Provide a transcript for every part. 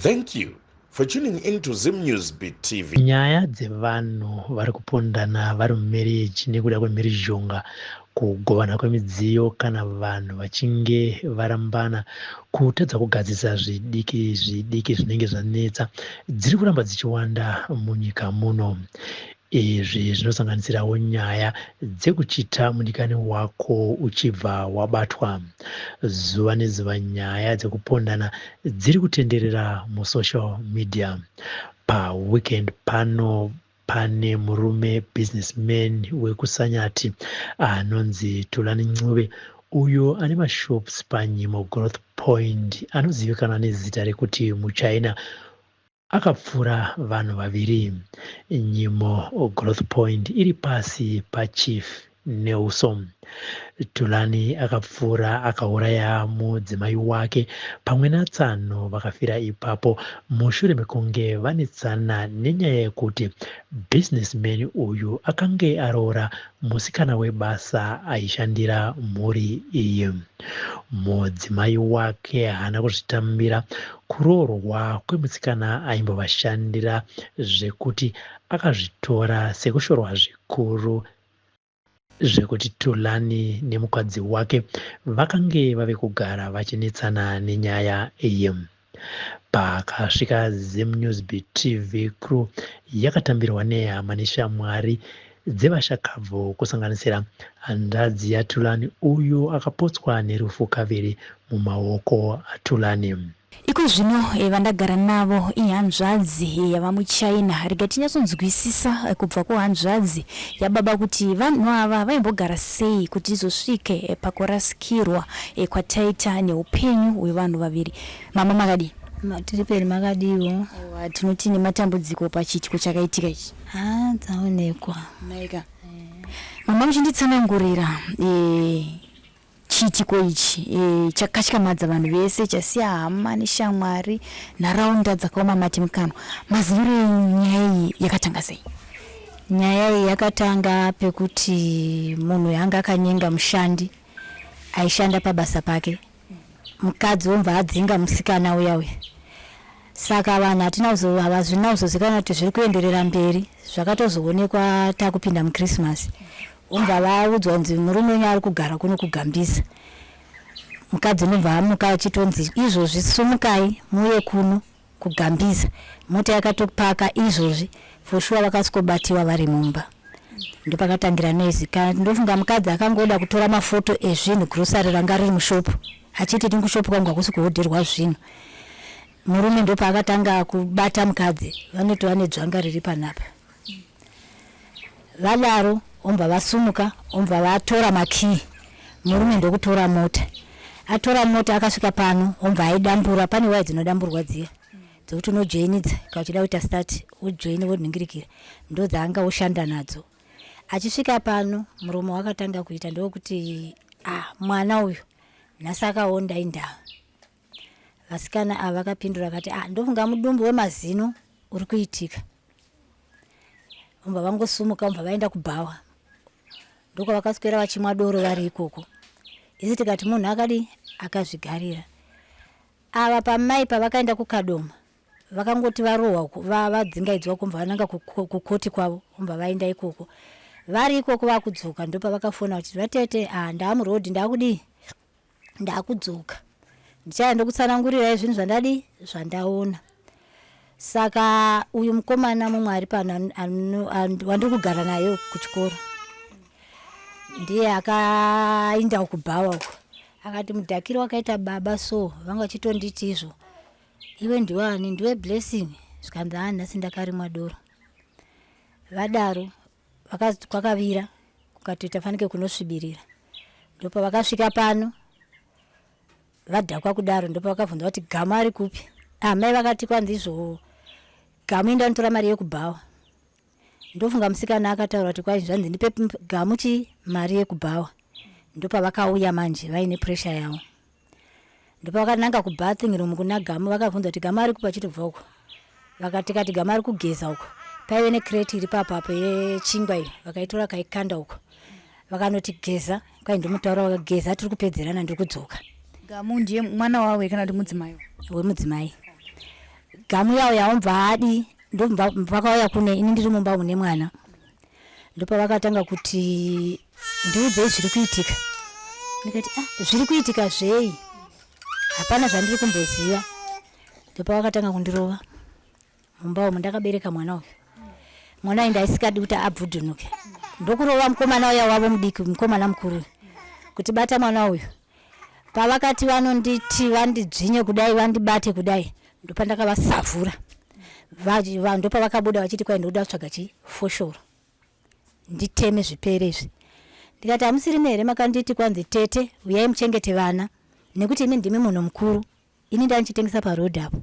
Thank you for tuning in to Zim News Beat TV. Nyaya dzevanhu vari kupondana vari mumarriage nekuda kwemhirizhonga, kugovana kwemidziyo kana vanhu vachinge varambana, kutadza kugadzirisa zvidiki zvidiki zvinenge zvanetsa dziri kuramba dzichiwanda munyika muno. Izvi zvinosanganisirawo nyaya dzekuchita mudikani wako uchibva wabatwa. Zuva nezuva nyaya dzekupondana dziri kutenderera musocial media. Paweekend pano pane murume businessman wekuSanyati anonzi Tulani Ncube uyo ane mashops paNyimo Growth Point anozivikanwa nezita rekuti Muchina akapfura vanhu vaviri. Nyimo Growth Point iri pasi paChief Neuso. Tulani akapfura akauraya mudzimai wake pamwe natsano vakafira ipapo mushure mekunge vanetsana nenyaya yekuti businessman uyu akange aroora musikana webasa aishandira mhuri iyi. Mudzimai wake haana kuzvitambira kuroorwa kwemusikana aimbovashandira zvekuti akazvitora sekushorwa zvikuru zvekuti Tulani nemukadzi wake vakange vave kugara vachinetsana nenyaya iyi. Pakasvika ZimNewsBeat TV crew yakatambirwa nehama neshamwari dzevashakabvu kusanganisira hanzvadzi yaTulani uyo akapotswa nerufu kaviri mumaoko aTulani. Iko zvino vandagara navo ihanzvadzi yava muChina. Rega tinyatsonzwisisa kubva kuhanzvadzi yababa kuti vanhu ava vaimbogara sei kuti tizosvike pakurasikirwa kwataita neupenyu hwevanhu vaviri. Mama makadii? Tiri peri makadiwo. Aiwa, tinoti nematambudziko pachiitiko chakaitika ichi. Ha, dzaonekwa. Maika. Mama muchinditsanangurira chiitiko ichi chakatyamadza vanhu vese, chasiya hama neshamwari, nharaunda dzakaoma mati mukanwa. Maziviro enyu nyaya iyi yakatanga sei? Nyaya iyi yakatanga pekuti munhu yanga akanyenga mushandi aishanda pabasa pake. Mukadzi wobva adzinga musikana uya uya. Saka vanhu hatina kuzo havazvina kuzozikanwa kuti zviri kuenderera mberi. Zvakatozoonekwa takupinda muChristmas. Wobva vaudzwa kunzi murume wenyu ari kugara kuno kuGambisa. Mukadzi unobva amuka achitonzi izvozvi sumukai muuye kuno kuGambisa. Mota yakatopaka izvozvi for sure vakasvikobatiwa vari mumba. Ndopakatangira noise. Kana ndofunga mukadzi akangoda kutora mafoto ezvinhu grocery ranga riri mushopu. Achiti ini kushopu kwangu hakusi kuhodherwa zvinhu. Murume ndopaakatanga kubata mukadzi vanoti vane dzvanga riri panapa. Vadaro obva vasumuka obva vatora makii. Murume ndokutora mota. Atora mota akasvika pano obva aidambura. Pane waya dzinodamburwa dziya dzekuti unojoinidza kana uchida kuita start wojoini wonhingirikira ndodzaanga oshanda nadzo. Achisvika pano muromo wakatanga kuita ndokuti ah mwana uyu nhasi akaonda indava. Vasikana ava vakapindura vakati ah ndofunga mudumbu wemazino uri kuitika. Vobva vangosumuka vobva vaenda kubhawa. Ndokwavakaswera vachimwa doro vari ikoko. Isi tikati munhu akadi akazvigarira. Ava pamai pavakaenda kuKadoma vakangoti varohwa vadzingaidzwa kubva vananga kukoti kwavo vobva vaenda ikoko. Vari ikoko vakudzoka ndopavakafona vachiti vatete ah ndaamurodhi ndaakudii ndakudzoka ndichaya ndokutsanangurirai zvinhu zvandadi zvandaona. Saka uyu mukomana mumwe ari pano wandiri kugara naye kuchikoro ndiye akaenda kubhawa uko akati mudhakiro wakaita baba so vanga vachitonditi izvo iwe ndiwani ndiwe Blessing zvikanzi haa nhasi ndakarimwa doro. Vadaro kwakavira kukatoita fanike kunosvibirira. Ndopavakasvika pano vadhakwa kudaro ndopavakabvunza kuti Gamu ari kupi. Amai vakati kwanzi izvo Gamu enda notora mari yekubhawa. Ndofunga musikana akataura kuti kwai zvanzi ndipe Gamu chi mari yekubhawa. Ndopavakauya manje vaine pressure yavo. Ndopavakananga kubathing room kuna Gamu vakabvunza kuti Gamu ari kupi achitobva uko. Vakati kati Gamu ari kugeza uko. Paive necrate iri papapo yechingwa iyo vakaitora kaikanda uko. Vakanoti geza kwai ndomutaura vakageza tiri kupedzerana ndiri kudzoka. Gamu ndiye mwana wawe kana kuti mudzimai? Wemudzimai. Gamu yauya ombva adi ndobva vakauya kune ini ndiri mumba mune mwana. Ndopavakatanga kuti ndiudzei zviri kuitika. Ndikati ah, zviri kuitika zvei? Hapana zvandiri kumboziva. Ndopavakatanga kundirova mumba umu ndakabereka mwana uyu. Mwana uyu ndaisikadi kuti abvudhunuke. Ndokurova mukomana uya wavo mudiki, mukomana mukuru kuti bata mwana uyu. Pavakati vanonditi vandidzvinye kudai vandibate kudai ndopandakavasavhura. Ndopavakabuda vachiti kwai ndoda kutsvaga chifoshoro nditeme zvipere izvi. Ndikati hamusirimi here makanditi kwanzi tete uyai muchengete vana nekuti imi ndimi munhu mukuru. Ini ndandichitengesa paroad apo.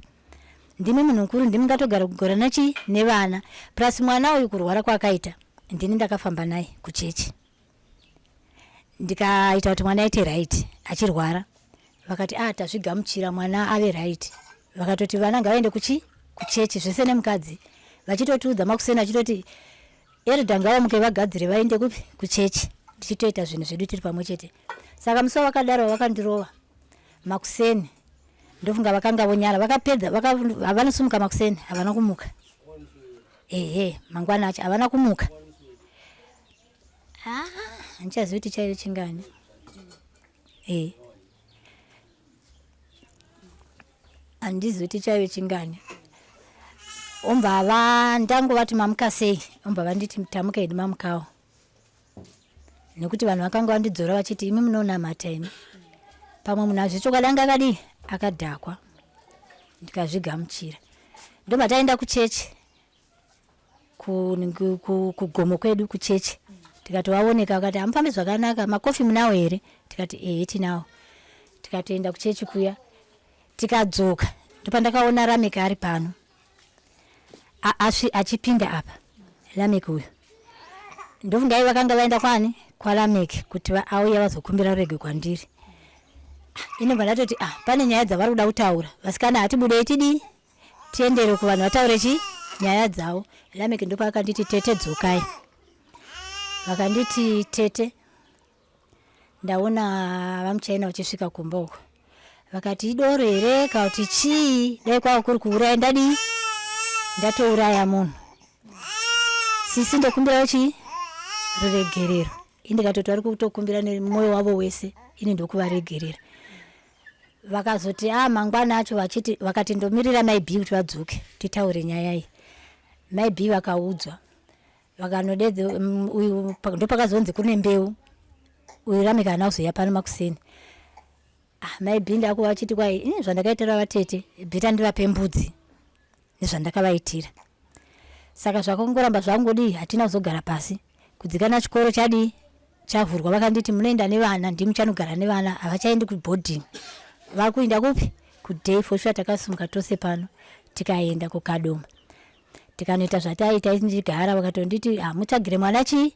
Ndimi munhu mukuru ndimi ngatogara kugara nachi nevana plus mwana uyu kurwara kwaakaita ndini ndakafamba naye kuchechi. Ndikaita kuti mwana aite right achirwara. Vakati ah tazvigamuchira mwana ave right. Vakatoti vana ngavaende kuchi kuchechi zvese nemukadzi. Vachitotiudza makuseni vachitoti elder ngavamuke vagadzire vaende kupi kuchechi. Tichitoita zvinhu zvedu tiri pamwe chete. Saka musi wavakadaro vakandirova makuseni ndofunga vakanga vonyara vakapedza havanosimuka makuseni havana kumuka ehe mangwana acho havana kumuka ah, handichazivi kuti chaive chingani e handizivi kuti chaive chingani ombva va ndangovati mamuka sei ombva vanditi tamuka hedu mamukawo nekuti vanhu vakanga vandidzora vachiti imi munonamata imi pamwe munhu azvechokwadi anga akadii akadhakwa ndikazvigamuchira ndobva taenda kuchechi kugomo kwedu kuchechi tikati vaoneka vakati hamufambi zvakanaka makofi munawo here tikati ehe tinawo tikatoenda kuchechi kuya tikadzoka ndopandakaona Rameki ari pano achipinda apa Lameki uyu ndofunga ivo vakanga vaenda kwani kwaLameki kuti auye vazokumbira rurege kwandiri. Inobva ndatoti ah, pane nyaya dzavari kuda kutaura vasikana hatibudei tidii tiendere kuvanhu vataure chi nyaya dzavo. Lameki ndopaakanditi tete dzokai, vakanditi tete ndaona vamuchaina vachisvika kumba uko vakati idoro here kana kuti chii dai kwava kuri kuuraya ndadii ndatouraya munhu sisi ndokumbirawo chii ruregerero ini ndikatoti vari kutokumbira nemwoyo wavo wese ini ndokuvaregerera vakazoti a ah, mangwana acho vachiti vakati ndomirira mai b kuti vadzoke titaure nyaya iyi mai b vakaudzwa vakanodedze mm, uyu ndopakazonzi kune mbeu uyu Rameka haana kuzouya pano makuseni ah, mai bhindi akuva vachiti kwai ini zvandakaitira vatete bhita ndivape mbudzi nezvandakavaitira saka zvakangoramba zvangodii hatina kuzogara pasi kudzikana chikoro chadii chavhurwa vakanditi munoenda nevana ndimi muchanogara nevana havachaendi kuboarding vakuinda kupi kuday for sure takasumuka tose pano tikaenda kukadoma tikanoita zvataiita ndigara vakatonditi hamutsvagire mwana chii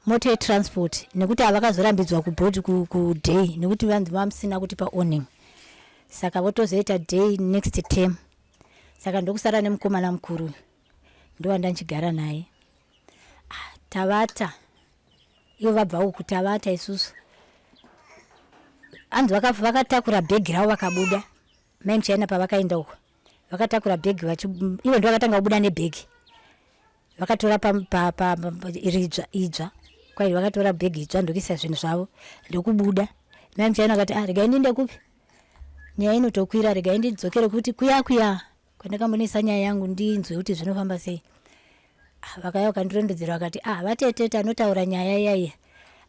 mota yetransport nekuti havakazorambidzwa kubody kuday nekuti vanzi vamusina kuti paowning saka votozoita day next term saka ndokusara nemukomana mukuru ndowanda ndichigara naye ah, tavata ivo vabva uku tavata isusu anzi vakatakura bhegi ravo vakabuda mai muchaina pavakaenda uko vakatakura bhegi ivo ndo vakatanga kubuda nebhegi vakatora iri idzva idzva kwai vakatora bhegi idzva ndokuisa zvinhu zvavo ndokubuda mai muchaina vakati ah, regai ndiende kupi nyaya inotokwira regai ndidzokere kuti kuya kuya kwandakambonesa nyaya yangu ndinzwe kuti zvinofamba sei ah, vakauya vakandirondedzera vakati ah vatete tanotaura nyaya iyaiya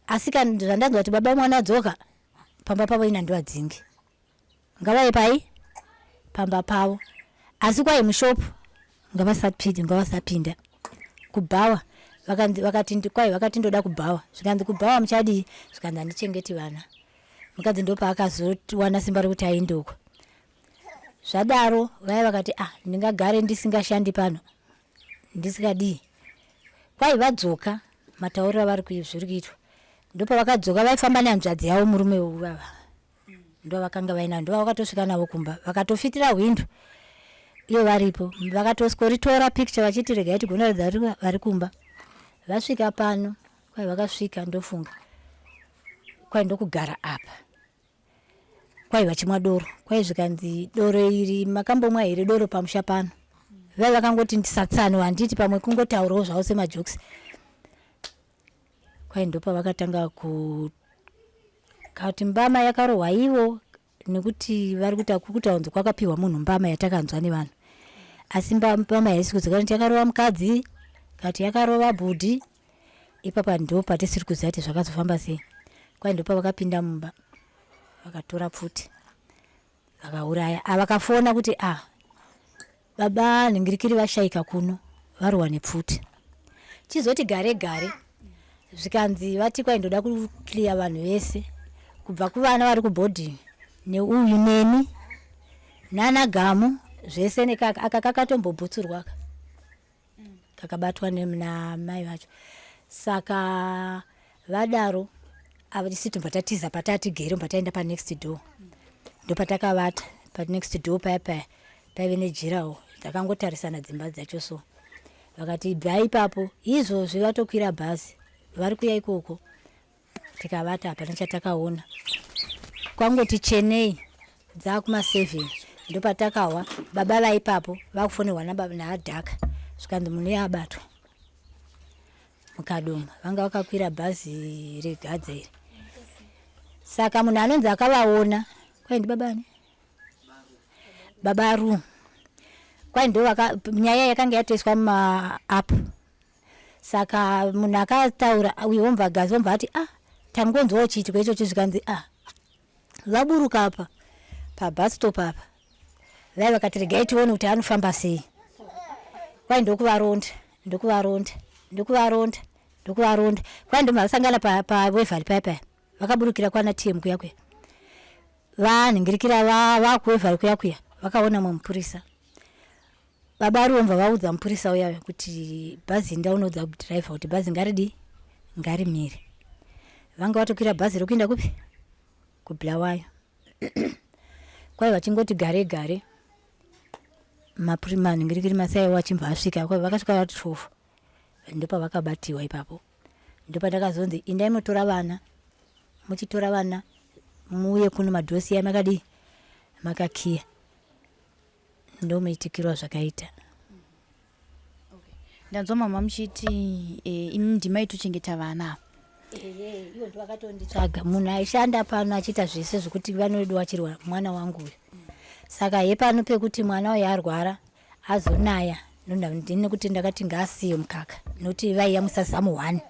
asi kana zvandanzwa kuti baba mwana adzoka pamba pavo ina ndivadzingi ngavaye pai pamba pavo asi kwai mushop ngavasapinda ngavasapinda kubhawa vakati kwai vakati ndoda kubhawa zvikanzi kubhawa muchadii zvikanzi handichengeti vana mukadzi ndopaakazowana simba rekuti aende uko zvadaro vaya vakati ah ndingagare ndisingashandi pano ndisingadii kwai vadzoka matauriro avari zviri kuitwa ndopavakadzoka vaifamba nehanzvadzi yavo murume vava ndovakanga vainavo ndovakatosvika navo kumba vakatofitira hwindo iyo varipo vakatosworitora picture vachiti regai tigonoratidza vari kumba vasvika pano kwai vakasvika ndofunga kwai ndokugara apa. Kwai vachimwa doro, kwai zvikanzi doro iri makambomwa here doro pamusha pano? Vai vakangoti ndisatsano, handiti pamwe kungotaurawo zvavo semajokes. Kwai ndopavakatanga ku kati mbama yakarohwa ivo nekuti vari kuta kutaunzi kwakapiwa munhu mbama yatakanzwa nevanhu, asi mbama haisi kuzikanwa kuti yakarova mukadzi kati yakarova bhudhi. Ipapa ndo patisiri kuziva kuti zvakazofamba sei. Kwai ndopavakapinda mumba vakatora pfuti vakauraya. Avakafona kuti a ah, baba nhingirikiri vashaika kuno varohwa nepfuti. Chizoti gare gare zvikanzi vati kwai ndoda kuclear vanhu vese kubva kuvana vari kuboarding neuyu neni nana gamu zvese nekaka aka kakatombobhutsurwa aka kakabatwa namai vacho. Saka vadaro ava tisi tobva tatiza patatigere bva taenda panext door, ndopatakavata panext door paya paya paive nejirawo takangotarisana dzimba dzacho. So vakati ibvai ipapo izvozvi, vatokwira bhazi vari kuya ikoko. Tikavata, hapana chatakaona. Kwangoti chenei dzakuma 7 ndopatakahwa baba vaipapo vakufonerwa naadhaka, zvikanzi munhu iye abatwa mukadoma, vanga vakakwira bhazi regadza iri. Saka munhu anonzi akavaona kwai ndibabani, baba Ru. Kwai ndo nyaya yakanga yatoiswa mumaapp. Saka munhu akataura uyo womva gazi womva ati ah, tangonzwawo chiitiko ichocho. Zvikanzi ah, vaburuka apa pabus stop apa, vai vakati regai tione kuti anofamba sei. Kwai ndokuvaronda, ndokuvaronda, ndokuvaronda, ndokuvaronda. Kwai ndobva vasangana paWaverley paya paya vakaburukira kwana TM kuya kuya, vanhingirikira vakuWaverley kuya kuya, vakaona mwe mupurisa. Baba Ruomva vaudza mupurisa uya kuti bhazi, ndaunoudza dhiraivha kuti bhazi ngaridi ngarimire. Vanga vatokwira bhazi rokuenda kupi? KuBulawayo. Kwai vachingoti gare gare manhingirikiri masai wachibva asvika. Kwai vakasvika vati 12 ndopavakabatiwa ipapo. Ndopandakazonzi indai mutora vana, muchitora vana muuye kuno, madhosiya makadii makakiya. Ndomuitikirwa zvakaita. Ndanzwa mama muchiti imi ndimaitochengeta vana. Ehe, ivo ndo vakatonditsvaga. Munhu aishanda pano achiita zvese zvekuti vanodu vachirwa mwana wangu uyu. Saka hepano pekuti mwana uyu arwara azonaya, ndini nekuti ndakati ngaasiye mukaka nokuti vaiyamwisa zamu one.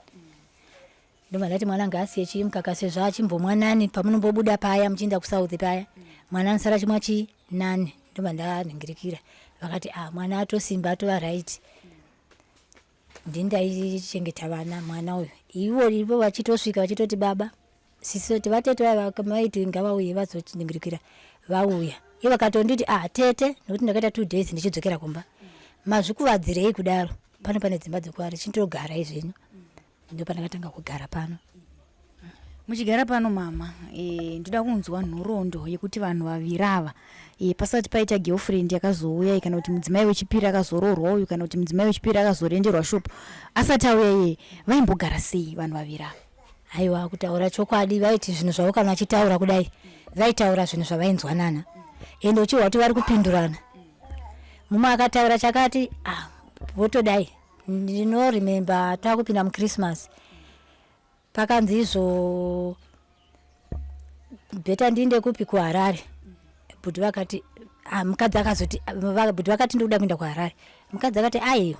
Ndobva ndati mwana ngaasiye chii mukaka sezvo achimbomwa nani pamunombobuda paya muchienda kusouth paya, mwana anosara achimwa chii nani. Ndobva ndanhingirikira, vakati ah, mwana atosimba atova right. Ndini ndaichengeta vana mwana uyu. Ivo ivo vachitosvika vachitoti baba sisi vatete vaya vaiti ngavauye vazochiningirikira vauya. Ivo vakatonditi ah tete, nokuti ndakaita 2 days ndichidzokera kumba, mazvikuvadzirei kudaro? Pano pane dzimba dzekuvari, chitogarai zvenyu. Ndo pandakatanga kugara pano. Muchigara pano mama, ndoda kunzwa nhoroondo yekuti vanhu vaviri ava, pasati paita girlfriend yakazouya kana kuti mudzimai wechipiri akazoroorwa uyu kana kuti mudzimai wechipiri akazorenderwa shop asati auya iye, vaimbogara sei vanhu vaviri ava? Aiwa, kutaura chokwadi, vaiti zvinhu zvavo kana vachitaura kudai, vaitaura zvinhu zvavainzwanana, ende uchihwa kuti vari kupindurana. Mumwe akataura chakati, ah, votodai. Ndinoremember takupinda muChristmas, pakanzi izvo better ndiinde kupi? KuHarare. Bhuti vakati ah, mukadzi akazoti, bhuti vakati ndikuda kuenda kuHarare. Mukadzi akati aiwa,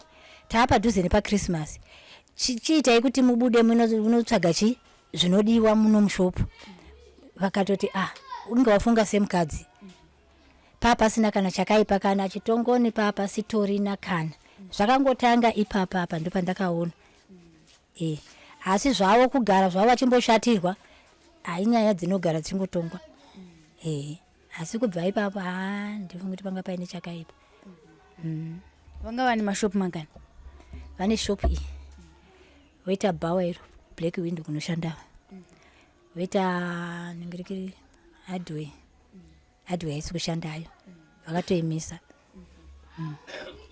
taa padhuze nepaChristmas, chiitai kuti mubude munotsvaga chi zvinodiwa muno mushopu. Vakatoti ah, unge wafunga semukadzi paa pasina kana chakaipa kana chitongoni paa pasitorina kana zvakangotanga ipapa apa ndopandakaona. E, asi zvavo kugara zvavo vachimboshatirwa hainyaya dzinogara dzichingotongwa. E, asi kubva ipapo ha ndifungi kuti panga paine chakaipa. Vanga vane mashopu mangani? Vane shopu iyi, voita bhawa iro Black Window kunoshanda, voita ningirikiri hardware. Hardware haisi kushandayo, vakatoimisa.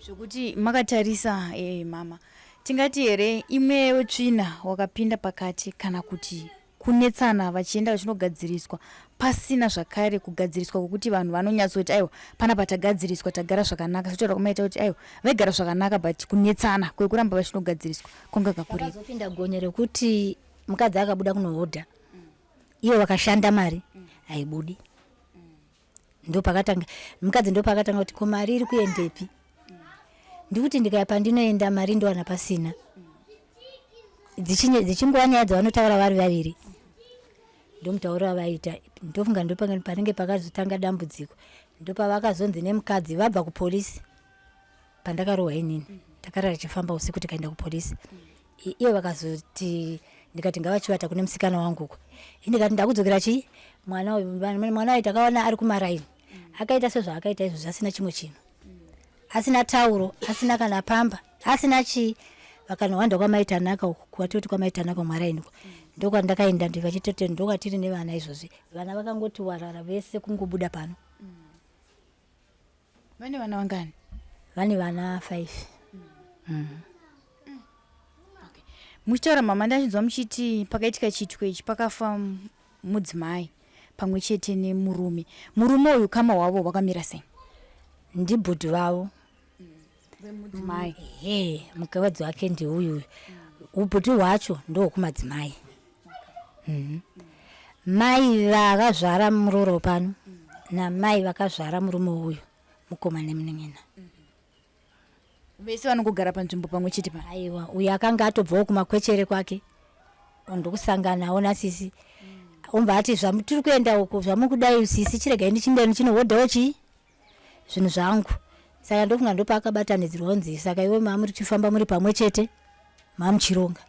Zvokuti makatarisa, mama, tingati here imwe wetsvina wakapinda pakati kana kuti? Kunetsana vachienda vachinogadziriswa pasina zvakare kugadziriswa kwekuti vanhu vanonyatsoti aiwa panapa tagadziriswa tagara zvakanaka setaura kwamaita kuti aiwa vaigara zvakanaka but kunetsana kwekuramba vachinogadziriswa kwanga kakureva. Pakazopinda gonye rekuti mukadzi akabuda kunohodha ivo vakashanda mari haibudi ndopakatanga mukadzi ndopakatanga kuti ko mari iri kuendepi ndikuti ndikaya pandinoenda mari ndowana pasina dzichingova nyaya dzavanotaura vari vaviri ndomutauriro avaita ndofunga ndopanenge pakazotanga dambudziko ndopavakazonzi nemukadzi vabva kupolisi pandakarohwa inini takarara tichifamba usiku tikaenda kupolisi iye vakazoti ndikati ngavachivata kune musikana wangu uko ndikati ndakudzokera chii mwana uyu mwana uyu takaona ari kumaraini akaita sezvaakaita izvo zvasina chimwe chinhu asina tauro asina kana pamba asina chii vakanohwanda kwamaitanaka uku kwatoti kwamaitanaka kumaraini uko ndokwandakaenda ndivachitete ndokwatiri nevana izvozvi vana vakangoti warara vese kungobuda pano Vane vana vangani? Vane vana 5. Mm. Okay. Muchitaura mama ndachinzwa muchiti pakaitika chiitiko ichi pakafa mudzimai pamwe chete nemurume. Murume uyu kama hwavo hwakamira sei? Ndibhudhi vavo. Vemudzimai. Ehe, mukadzi wake ndiuyu uyu. Ubhudhi hwacho ndohwekumadzimai. Mm. Mai vakazvara muroora pano mm. namai vakazvara murume uyu mukoma nemunin'ina. Mm. Vese vanongogara panzvimbo pamwe chete pa? Aiwa, uyu akanga atobvawo kumakwechere kwake ndokusanganawo nasisi ombva ati zvamutiri kuenda uko zvamukudai sisi chiregai ndichinde ndichinohodhawo chii zvinhu zvangu saka ndofunga ndopaakabatanidzirwa kunzi saka iwe mamuri chifamba muri pamwe chete mamuchironga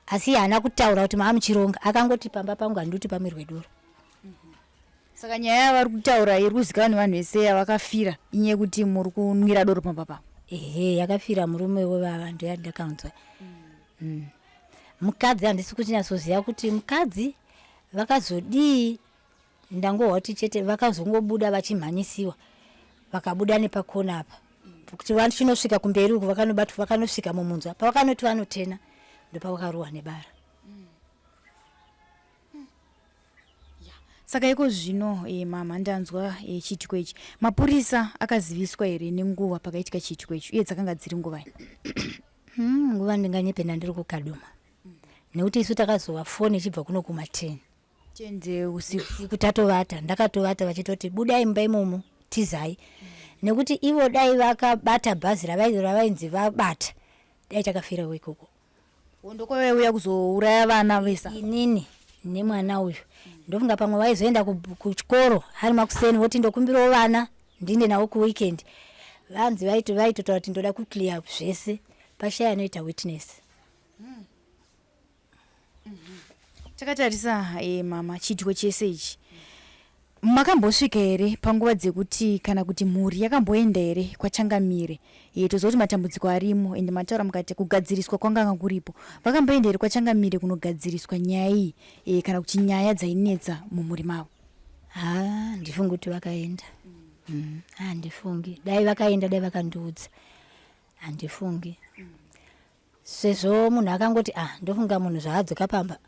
asi iye haana kutaura kuti maamuchironga akangoti pamba pangu handiti pamirwe doro saka nyaya yavari kutaura iri kuzikanwa nevanhu vese yavakafira inyaya yekuti muri kunwira doro pamba pavo ehe yakafira murume wevava ndoyandakanzwa mm. mukadzi handisi kuchinyatsoziva kuti mukadzi vakazodii Ndangohwa kuti chete vakazongobuda vachimhanyisiwa vakabuda nepakona apa kuti vachinosvika kumberi uku vakanobatwa vakanosvika mumunzwa pavakanoti vanotena ndopavakarohwa nebara. Saka iko zvino e, mama ndanzwa e, chiitiko ichi mapurisa akaziviswa here nenguva pakaitika chiitiko ichi uye dzakanga dziri nguvai? Nguva ndinganyepe ndandiri kuKadoma nekuti isu takazova foni ichibva kuno kuma 10 Chenze usiku. Usiku tatovata, ndakatovata vachitoti budai mumba imomo tizai. Nekuti ivo dai vakabata bhazi ravainzi vabata dai takafirawo ikoko. Hondo kwavaiuya kuzouraya vana vese. Inini nemwana uyu ndofunga pamwe vaizoenda kuchikoro ari makuseni voti ndokumbirawo vana ndiende navo kuweekend. Vanzi vaitotaura kuti ndoda kuclear zvese pashaya anoita witness. Takatarisa e, mama chiitiko chese ichi makambosvika here panguva dzekuti kana kuti mhuri yakamboenda here kwachangamire e, toziva kuti matambudziko arimo ende mataura mukati kugadziriswa kwanganga kuripo vakamboenda here kwachangamire kunogadziriswa nyaya iyi e, kana kuti nyaya dzainetsa mumhuri mavo ha ndifungi kuti vakaenda handifungi mm. dai vakaenda dai vakandiudza handifungi mm. Sezvo munhu akangoti ah ndofunga munhu zvaadzoka pamba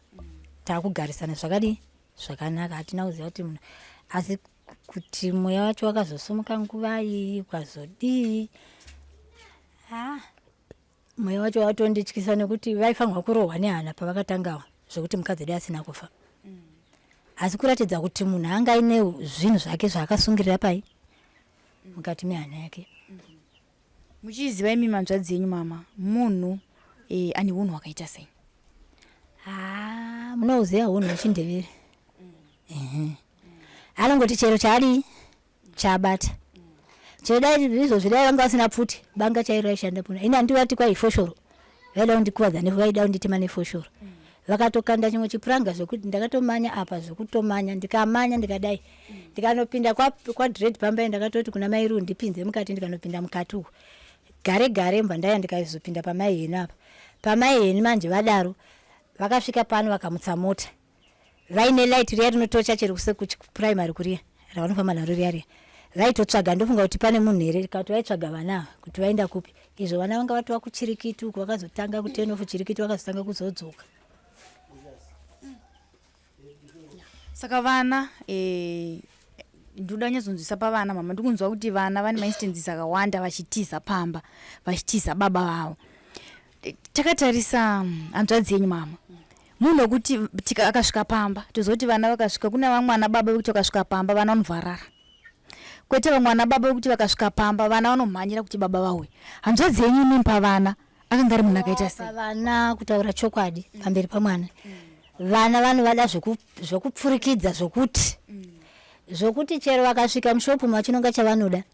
takugarisana zvakadii zvakanaka hatina kuziva kuti munhu asi kuti mweya wacho wakazosumuka nguvai ukazodii ah mweya wacho watondityisa nekuti vaifanirwa kurohwa nehana pavakatangawo zvekuti mukadzi dai asina kufa asi kuratidza kuti munhu anga aine zvinhu zvake zvaakasungirira pai mukati mehana yake Muchiziva imi manzvadzi yenyu mama munhu e, ane hunhu hwakaita sei? Ah, munouziva hunhu hwechindevere mm. Anongoti chero chaadii chabata chero dai izvozvi dai vanga vasina pfuti banga chairo raishanda puna ini handivati kwai foshoro vaida kundikuvadza vaida kunditema nefoshoro mm. Vakatokanda chimwe chipuranga zvekuti ndakatomanya apa zvekutomanya ndikamanya ndikadai ndikanopinda kwadred kwa pamba ndakatoti kuna mai Ru ndipinze mukati ndikanopinda mukati uko gare gare mbva ndaya ndikazopinda pamai henu apa pamai henu manje vadaro vakasvika pano vakamutsa mota vaine light riya rinotocha chero kuprimary kuriya ravanofamba naro riya riya vaitotsvaga ndofunga kuti pane munhu here kuti vaitsvaga vana ava kuti vaenda kupi izvo vana vanga vatova kuchirikiti uku vakazotanga kutenofu chirikiti vakazotanga kuzodzoka. Saka vana eh, ndoda kunyatsonzwisa pavana mama, ndikunzwa kuti vana vane mainstances akawanda vachitiza pamba, vachitiza baba vavo. Takatarisa hanzvadzi yenyu mama, munhu wekuti akasvika pamba, tozoti vana vakasvika, kuna vamwe ana baba vekuti vakasvika pamba vana vanovharara, kwete vamwe ana baba vekuti vakasvika pamba vana vanomhanyira kuti baba vauye. Hanzvadzi yenyu imimi pavana akanga ari munhu akaita sei? Pavana, kutaura chokwadi, pamberi pamwana, vana vanovada zvekupfurikidza, zvokuti chero vakasvika mushopu machinonga chavanoda,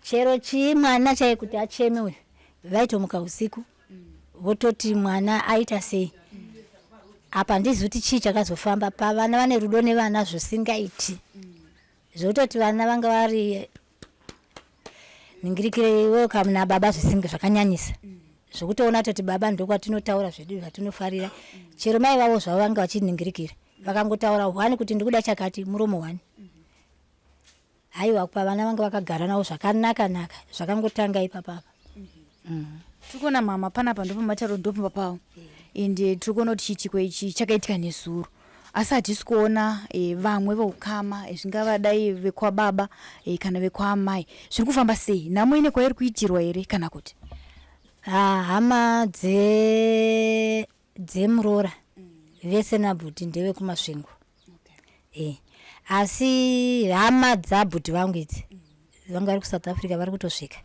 chero chii, mwana chai kuti acheme uyu, vaitomuka usiku vototi mwana aita sei. Apa handizivi kuti chii chakazofamba pavana. Vane rudo nevana zvisingaiti, zvototi vana vanga vari ningirikire welcome nababa zvisinga zvakanyanyisa, zvokutoona toti baba ndokwatinotaura zvedu zvatinofarira. Chero mai vavo zvavo vanga vachiningirikira, vakangotaura one kuti ndikuda chakati, muromo one. Haiwa, pavana vanga vakagara navo zvakanaka naka, zvakangotanga ipapapa. Tiri kuona mama panapa ndopamataro, ndopamba pavo, ende tiri kuona kuti chiitiko ichi chakaitika nezuro, asi hatisi kuona vamwe veukama, zvingava dai vekwababa kana vekwaamai. Zviri kufamba sei? Nhamo ine kwairi kuitirwa here kana kuti? Ah, hama dzemuroora vese nabhuti ndevekuMasvingo, asi hama dzabhuti vangu idzi vanga vari kuSouth Africa vari kutosvika.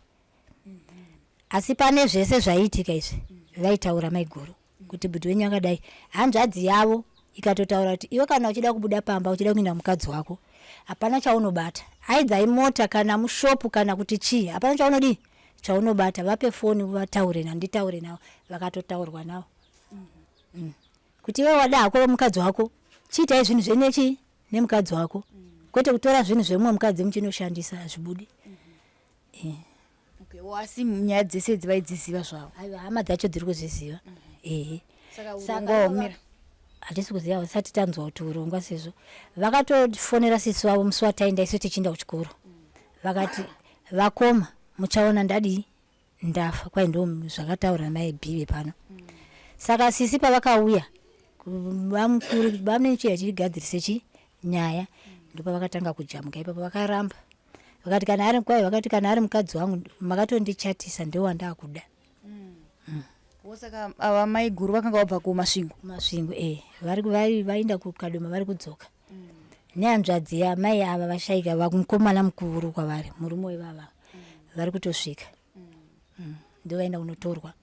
Asi pane zvese zvaiitika izvi, vaitaura maiguru kuti bhuti wenyu akadai. Hanzvadzi yavo ikatotaura kuti iwe kana uchida kubuda pamba, uchida kuinda mukadzi wako, hapana chaunobata, aidza imota kana mushopu kana kuti chii, hapana chaunodii chaunobata. Vape foni vataure, nanditaure navo. Vakatotaurwa navo kuti iwe wada hako mukadzi wako, chiitai zvinhu zvenechi nemukadzi wako, kwete kutora zvinhu zvemumwe mukadzi muchinoshandisa, hazvibudi. Okay, asi nyaya dzese idzi vaidziziva zvavo? Aiwa, hama dzacho dziri kuzviziva, ehe. Saka urongwa hwamira? Hatisi kuziva, tisati tanzwa kuti urongwa, sezvo vakatofonera sisi wavo musi wataenda isu tichienda kuchikoro, vakati vakoma muchaona ndadii ndafa. Kwai ndo zvakataura mai bhive pano. Saka sisi pavakauya vamukuru vamune chiya chigadzirise chi nyaya, ndopavakatanga kujamuka ipapo. Vakaramba, vakati kana ari, kwai vakati kana ari mukadzi wangu makatondichatisa, ndowandaakuda. Saka ava maiguru vakanga vabva kuMasvingo? Masvingo, e, vari vaenda kuKadoma, vari kudzoka nehanzvadzi yamai ava vashaika, vamukomana mukuru kwavari, murume wevava, vari kutosvika. Ndovaenda kunotorwa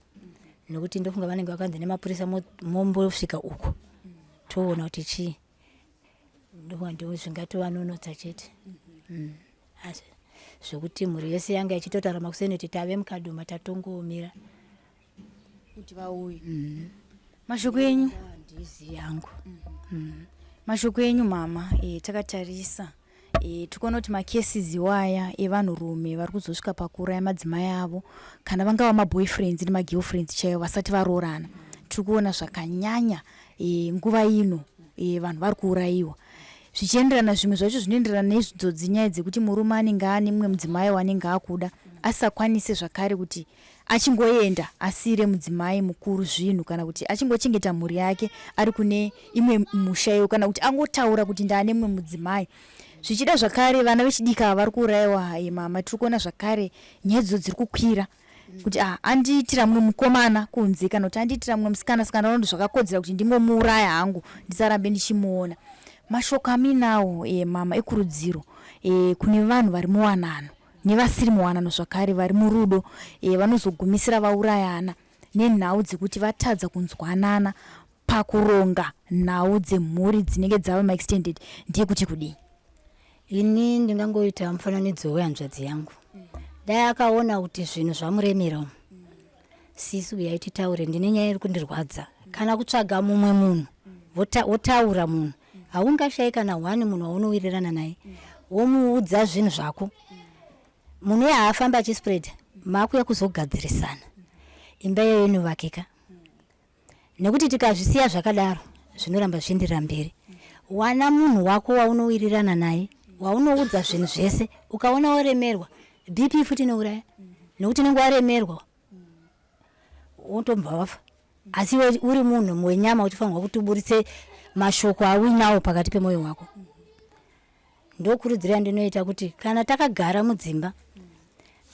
nekuti ndofunga vanenge vakanzi nemapurisa mombosvika uko toona kuti chii. Ndofunga ndo zvingatovanonotsa chete. Asi zvokuti mhuri yese yanga ichitotaura makuseni kuti tave muKadoma, tatongomira kuti vauye. Mashoko enyu? Handizi yangu. Mashoko enyu mama, takatarisa tikuona kuti macases iwaya evanhurume vari kuzosvika pakuuraya madzimai avo, kana vangava maboyfriends nemagirlfriends chaivo vasati varoorana, tiri kuona zvakanyanya nguva ino, vanhu vari kuurayiwa zvichienderana, zvimwe zvacho zvinoenderana neidzodzi nyaya dzekuti murume anenge ane mumwe mudzimai waanenge akuda, asisakwanise zvakare kuti achingoenda asiyire mudzimai mukuru zvinhu, kana kuti achingochengeta mhuri yake ari kune imwe musha iyo, kana kuti angotaura kuti ndaane mumwe mudzimai. Zvichida zvakare vana vechidiki ava vari kuurayiwa, mama, tiri kuona zvakare nyaya idzo dziri kukwira kuti ah, andiitira mumwe mukomana kunze, kana kuti andiitira mumwe musikana, saka ndaona kuti zvakakodzera kuti ndingomuuraya hangu, ndisarambe ndichimuona. Mashoko aminawo, mama, ekurudziro kune vanhu vari muwanano nevasiri muwanano zvakare vari murudo, vanozogumisira vaurayana nenhau dzekuti vatadza kunzwanana pakuronga nhau dzemhuri dzinenge dzava maextended, ndeyekuti kudii? Ini ndingangoita mufananidzo wehanzvadzi yangu. Dai akaona kuti zvinhu zvamuremera umu, sisi uyai titaure, ndine nyaya iri kundirwadza, kana kutsvaga mumwe munhu wotaura. Munhu haungashayi kana one munhu waunowirirana naye, womuudza zvinhu zvako. Munhu uye haafambi achispreada, maakuya kuzogadzirisana, imba iyoyo inovakika, nekuti tikazvisiya zvakadaro zvinoramba zvichienderera mberi. Wana munhu wako waunowirirana naye, waunoudza zvinhu zvese. Ukaona waremerwa, BP futi inouraya, nekuti unenge waremerwa wotobva wafa. Asi iwe uri munhu wenyama, uchifanirwa kuti uburitse. mashoko auinawo pakati pemwoyo wako. Ndokurudziro yandinoita kuti kana takagara mudzimba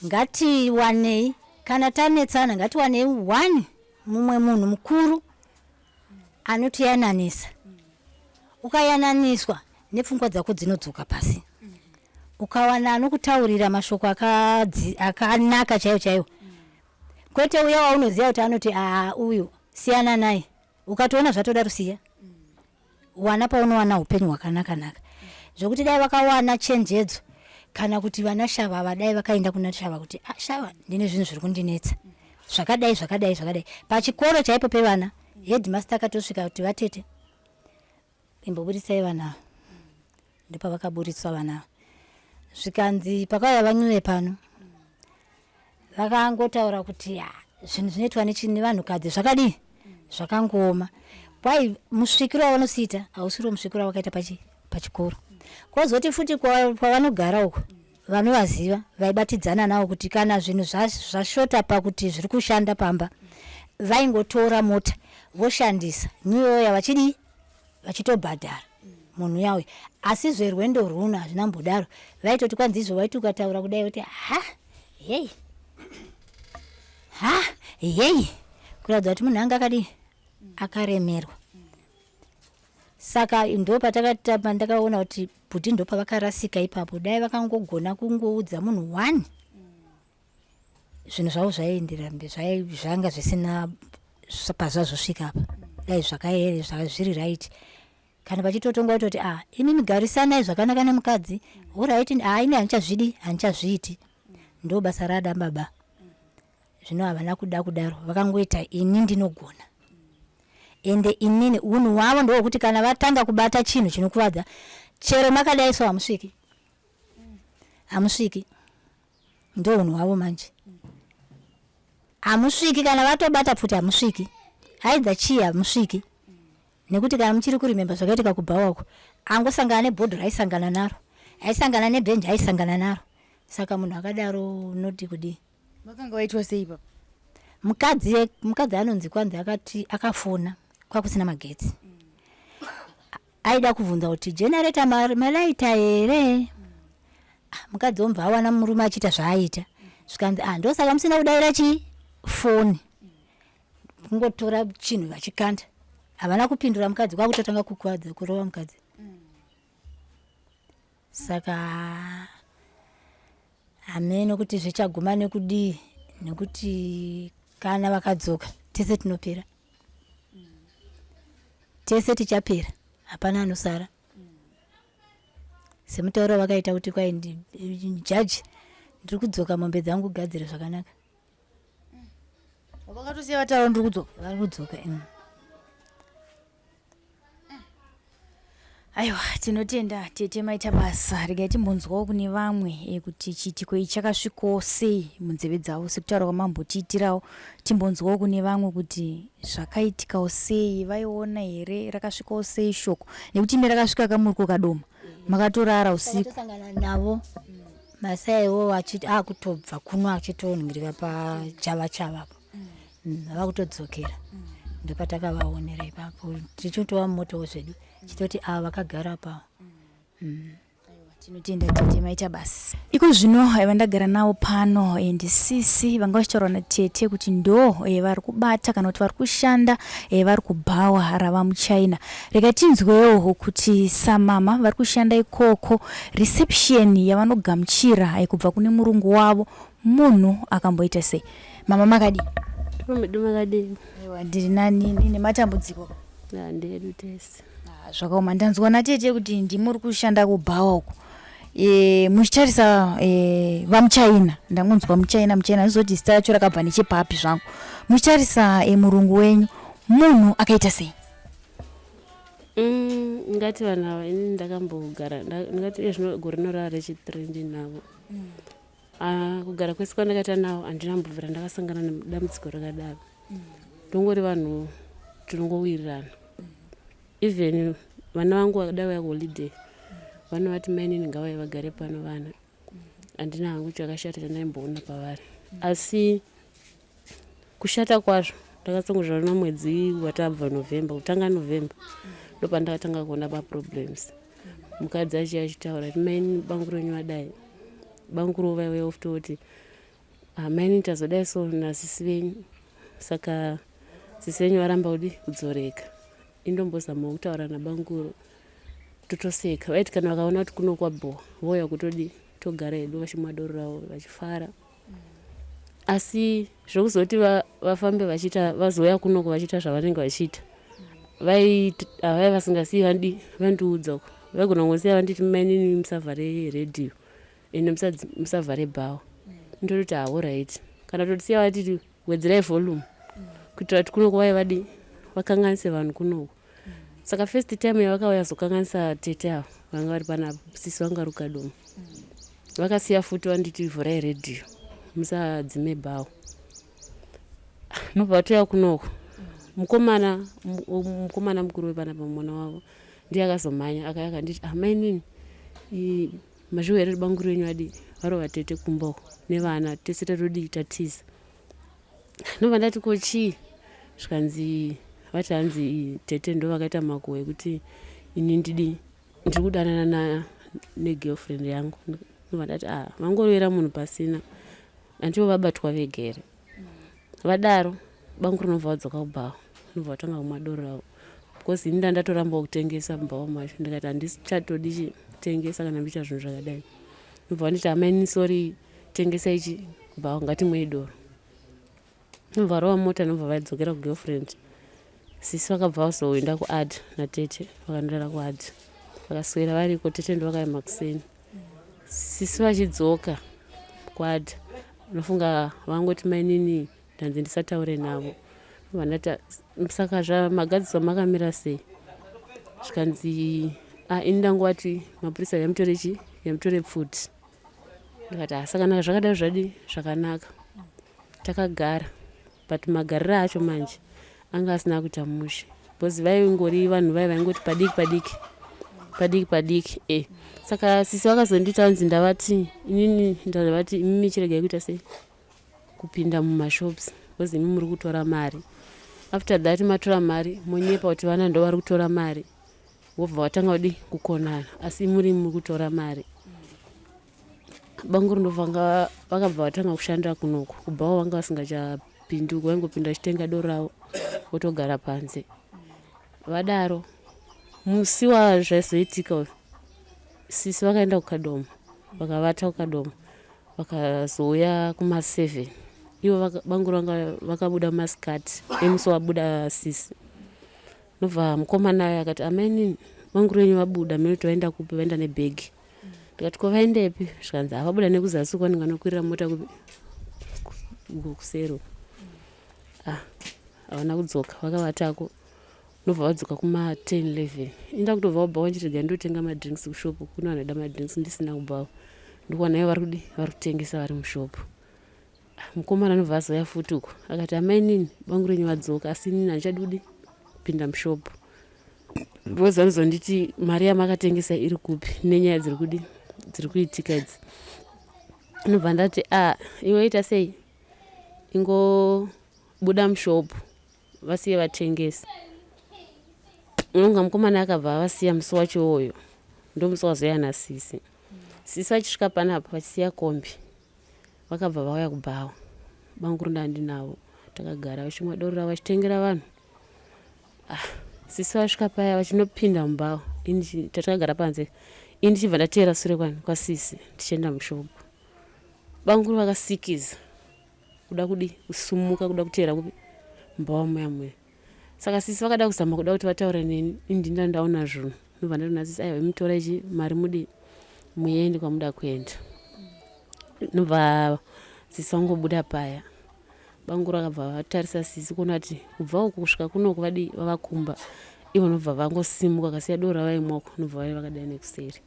ngatiwanei, kana tanetsana ngatiwanei one mumwe munhu mukuru anotiyananisa. Ukayananiswa nepfungwa dzako dzinodzoka pasi. Ukawana anokutaurira mashoko akanaka chaiwo chaiwo, kwete uya waunoziva kuti anoti aa uyu siyana naye, ukatoona zvatoda rusiya. Wana paunowana upenyu hwakanaka naka, zvokuti dai vakawana chenjedzo kana kuti vana Shava ava dai vakaenda kuna Shava kuti ah, Shava ndine zvinhu zviri kundinetsa zvakadai zvakadai zvakadai. Pachikoro chaipo pevana headmaster akatosvika kuti vatete imboburitsai vana ava. Ndopavakaburitswa vana ava, zvikanzi pakauya vaNcube pano vakangotaura kuti ah, zvinhu zvinoitwa nevanhukadzi zvakadii zvakangooma. Kwai musvikiro wavanosiita hausiriwo musvikiro wavakaita pachikoro. Kwozoti futi kwavanogara uko vanovaziva vaibatidzana navo kuti kana zvinhu zvashota pakuti zviri kushanda pamba vaingotora mota voshandisa niyoya vachidii vachitobhadhara munhu uya uya. Asi zverwendo rwuno hazvina mbodaro, vaitoti kwanzi izvo waiti ukataura kudai kuti ha hei ha hei, kuratidza kuti munhu anga akadii akaremerwa. Saka ndo pandakaona kuti bhuti ndo pavakarasika ipapo. Dai vakangogona kungoudza munhu one zvinhu zvavo zvaienderera mberi, zvanga zvisina pazvazosvika apa, dai zviri right. Kana vachitotonga kutoti ah, imi migarisanai zvakanaka nemukadzi, alright, ah, ini handichazvidi, handichazviiti, ndo basa rada baba. Zvino havana kuda kudaro, vakangoita ini ndinogona. Ende inini unhu hwavo ndohwekuti kana vatanga kubata chinhu chinokuvadza, chero makadai so hamusviki, hamusviki. Ndo unhu hwavo manje, hamusviki. Kana vatobata pfuti hamusviki, aidha chii hamusviki. Nekuti kana muchiri kurimemba zvakaitika kubhawa uko, angosangana nebhodhoro aisangana naro, aisangana nebhenji aisangana naro. Saka munhu akadaro unoti kudii? Vakanga vaitwa sei papa? Mukadzi anonzi kwanzi akati akafona kwakusina magetsi, aida kubvunza kuti generator malaita here. Mukadzi omva awana murume achiita zvaaita, zvikanzi ah, ndosaka musina kudaira chii foni, kungotora chinhu vachikanda. Havana kupindura mukadzi, kwakutotanga kukuvadza kurova mukadzi. Saka hameno kuti zvichaguma nekudii, nekuti kana vakadzoka tese tinopera, tese tichapera, hapana anosara. Semutauro vakaita kuti kwai jaji ndiri kudzoka, mombe dzangu gadzire zvakanaka. Vakatosiya vataura ndiri kudzoka, vari kudzoka. Aiwa, tinotenda tete, maita basa. Regai timbonzwawo kune vamwe kuti chiitiko ichi chakasvikawo sei munzeve dzavo, sekutaura kwamambotiitirawo. Timbonzwawo kune vamwe kuti zvakaitikawo sei, vaiona here, rakasvikawo sei shoko, nekuti imi rakasvika kamuri kukadoma makatorara usiku. Takatosangana navo masai iwowo akutobva kuno achitonhingirika pachava chavapo, vakutodzokera, ndopatakavaonera ipapo tichitova mumotowo zvedu chitoti ava vakagara pawo. Tinotenda tete, maita basa. Iko zvino vandagara navo pano ndisisi vanga vachitaurwa natete kuti ndo vari kubata kana kuti vari kushanda vari kubhawa rava muChina. Rega tinzwewo kuti samama vari kushanda ikoko, reception yavanogamuchira kubva kune murungu wavo munhu akamboita sei. Mama, makadii? Medu makadii? Aiwa, ndiri nani, ndine matambudziko. Ndedu tese. Zvakaoma. Ndanzwa natete kuti ndimuri kushanda kubhawa uko, muchitarisa vamuchina. Ndangonzwa muchina muchina, ndizoti zita racho rakabva nechepapi zvangu. Muchitarisa murungu wenyu munhu akaita sei? Ngati vanhu ava, ini ndakambogara, ndingati iye zvino gore rino rava rechi3 ndinavo. Kugara kwese kwandakaita navo handina mbobvira ndakasangana nedambudziko rakadaro. Ndongori vanhu tinongowirirana. Even vana vangu vakada vauya kuholiday vanovati mainini ngavauye vagare pano vana. Handina hangu chakashata chandaimboona pavari, asi kushata kwazvo ndakatsongozvaona mwedzi watabva November, kutanga November. Ndopandakatanga kuona maproblems. Mukadzi achiya achitaura kuti maini bangu renyu vadai. Banguru vaiuya futi voti ah, maini tazodai so nasisi venyu saka sisi venyu varamba kudi kudzoreka. Indombozamawo kutaura nabanguru totoseka. Vaiti kana vakaona kuti kuno kwabhowa vouya kutodi togara hedu vachimwa doro ravo vachifara. Asi zvekuzoti vafambe vachiita vazouya kunoko vachiita zvavanenge vachiita havai vasingasiyi vandi vandiudza uko vaigona kungosiya vanditi mainini musavhare redhiyo ende musavhare bhawa ndototi haorit kana totisiya vatiti wedzerai volume kuitira kuti kunoko vaye vadi vakanganise vanhu kunoko. Saka first time yavakauya zokanganisa tete ava vanga vari panapa sisi vanga vari kukadoma vakasiya futi vanditi vhurai redhiyo musadzime bhawa. Nobva vatouya kunoko mukomana mukomana mukuru wepanapa mwana wavo ndiye akazomhanya akauya akanditi amainini mazviwa here banguru renyu adii varova tete kumba uko nevana tese tatodii tatiza. Ndobva ndati ko chii zvikanzi vati hanzi tete ndo vakaita makuhwa ekuti ini ndidi ndiri kudanana na negirlfriend yangu. Ndobva ndati ah vangorovera munhu pasina handivo vabatwa vega here. Vadaro bangu rinobva vadzoka kubhawa ndobva vatanga kumwa doro ravo because ini ndandatorambawo kutengesa mubhawa macho ndikati handichatodi chi kutengesa kana ndichiita zvinhu zvakadai. Ndobva vanditi amaini sorry tengesa ichi bhawa ngatimwei doro. Ndobva varova mota ndobva vadzokera kugirlfriend. Sisi vakabva vazoenda kuad natete vakandirara kuad vakaswera variko tete ndovakauya makuseni. Sisi vachidzoka kuad unofunga vangoti mainini ndanzi ndisataure navo. Ndobva ndati saka zvamagadziswa makamira sei? Zvikanzi ah ini ndangowati mapurisa yamutore chi yamutore pfuti. Ndikati ah saka zvakadaro zvadii zvakanaka. Takagara but magariro acho manje anga asina kuita mushe because vaingori vanhu vaya vaingoti padiki padiki padiki padiki e saka sisi vakazondiita hanzi ndavati inini ndavati imimi chiregai kuita sei kupinda mumashops because imi muri kutora mari after that matora mari monyepa kuti vana ndo vari kutora mari wobva watanga kudi kukonana asi muri muri kutora mari. Banguru ndovanga vakabva vatanga kushanda kunoku kubhawa vanga vasingachapindi uku vaingopinda vachitenga doro ravo votogara panze. Vadaro musi wazvaizoitika uyu sisi vakaenda kuKadoma vakavata kuKadoma vakazouya kuma 7 ivo banguru vanga vakabuda masikati emusi wabuda sisi. Ndobva mukomana uya akati amainini banguru venyu vabuda mene kuti vaenda kupi vaenda nebhegi. Ndikati ko vaendepi zvikanzi havabuda nekuzasi uko vanenge vanokwirira mota kupi uko kuseri uko. Ah havana kudzoka vakavatako ndobva vadzoka kuma 10 11 inda kutobva wabva wanchiti regai ndotenga madrinks kushop kune vanhu vaida madrinks ndisina kubvawo ndikuwana ivo vari kudi vari kutengesa vari mushop. Mukomana anobva azouya futi uko akati amainini bangu renyu vadzoka asi inini handichadi kudi kupinda mushop because vanozonditi mari yamakatengesa iri kupi nenyaya dziri kudi dziri kuitika idzi. Ndobva ndati a iwe ita sei ingobuda mushop vasiye vatengesi. Unonga mukomana akabva avasiya musi wacho iwoyo ndomusi wazouya nasisi. Sisi vachisvika panapa vachisiya kombi Vakabva vauya kubhawa bamukuru ndandinavo takagara vachimwa doro ravo vachitengera vanhu. Ah, sisi vasvika paya vachinopinda mubhawa ini tatakagara panze ini ndichibva ndateera sure kwani kwasisi tichienda mushop. Bamukuru vakasikiza kuda kudi kusumuka kuda kuteera kupi mubhawa muya muya. Saka sisi vakada kuzama kuda kuti vataure neni ini ndinda ndaona zvinhu ndobva ndatoona sisi aiwa imitora ichi mari mudi muende kwamuda kuenda ndobva sisi vangobuda paya banguru akabva vatarisa sisi kuona kuti kubva uku kusvika kunoku vadii vavakumba ivo nobva vangosimuka kasiya doro ravaimwa uko nobva vaiva vakadai nekuseri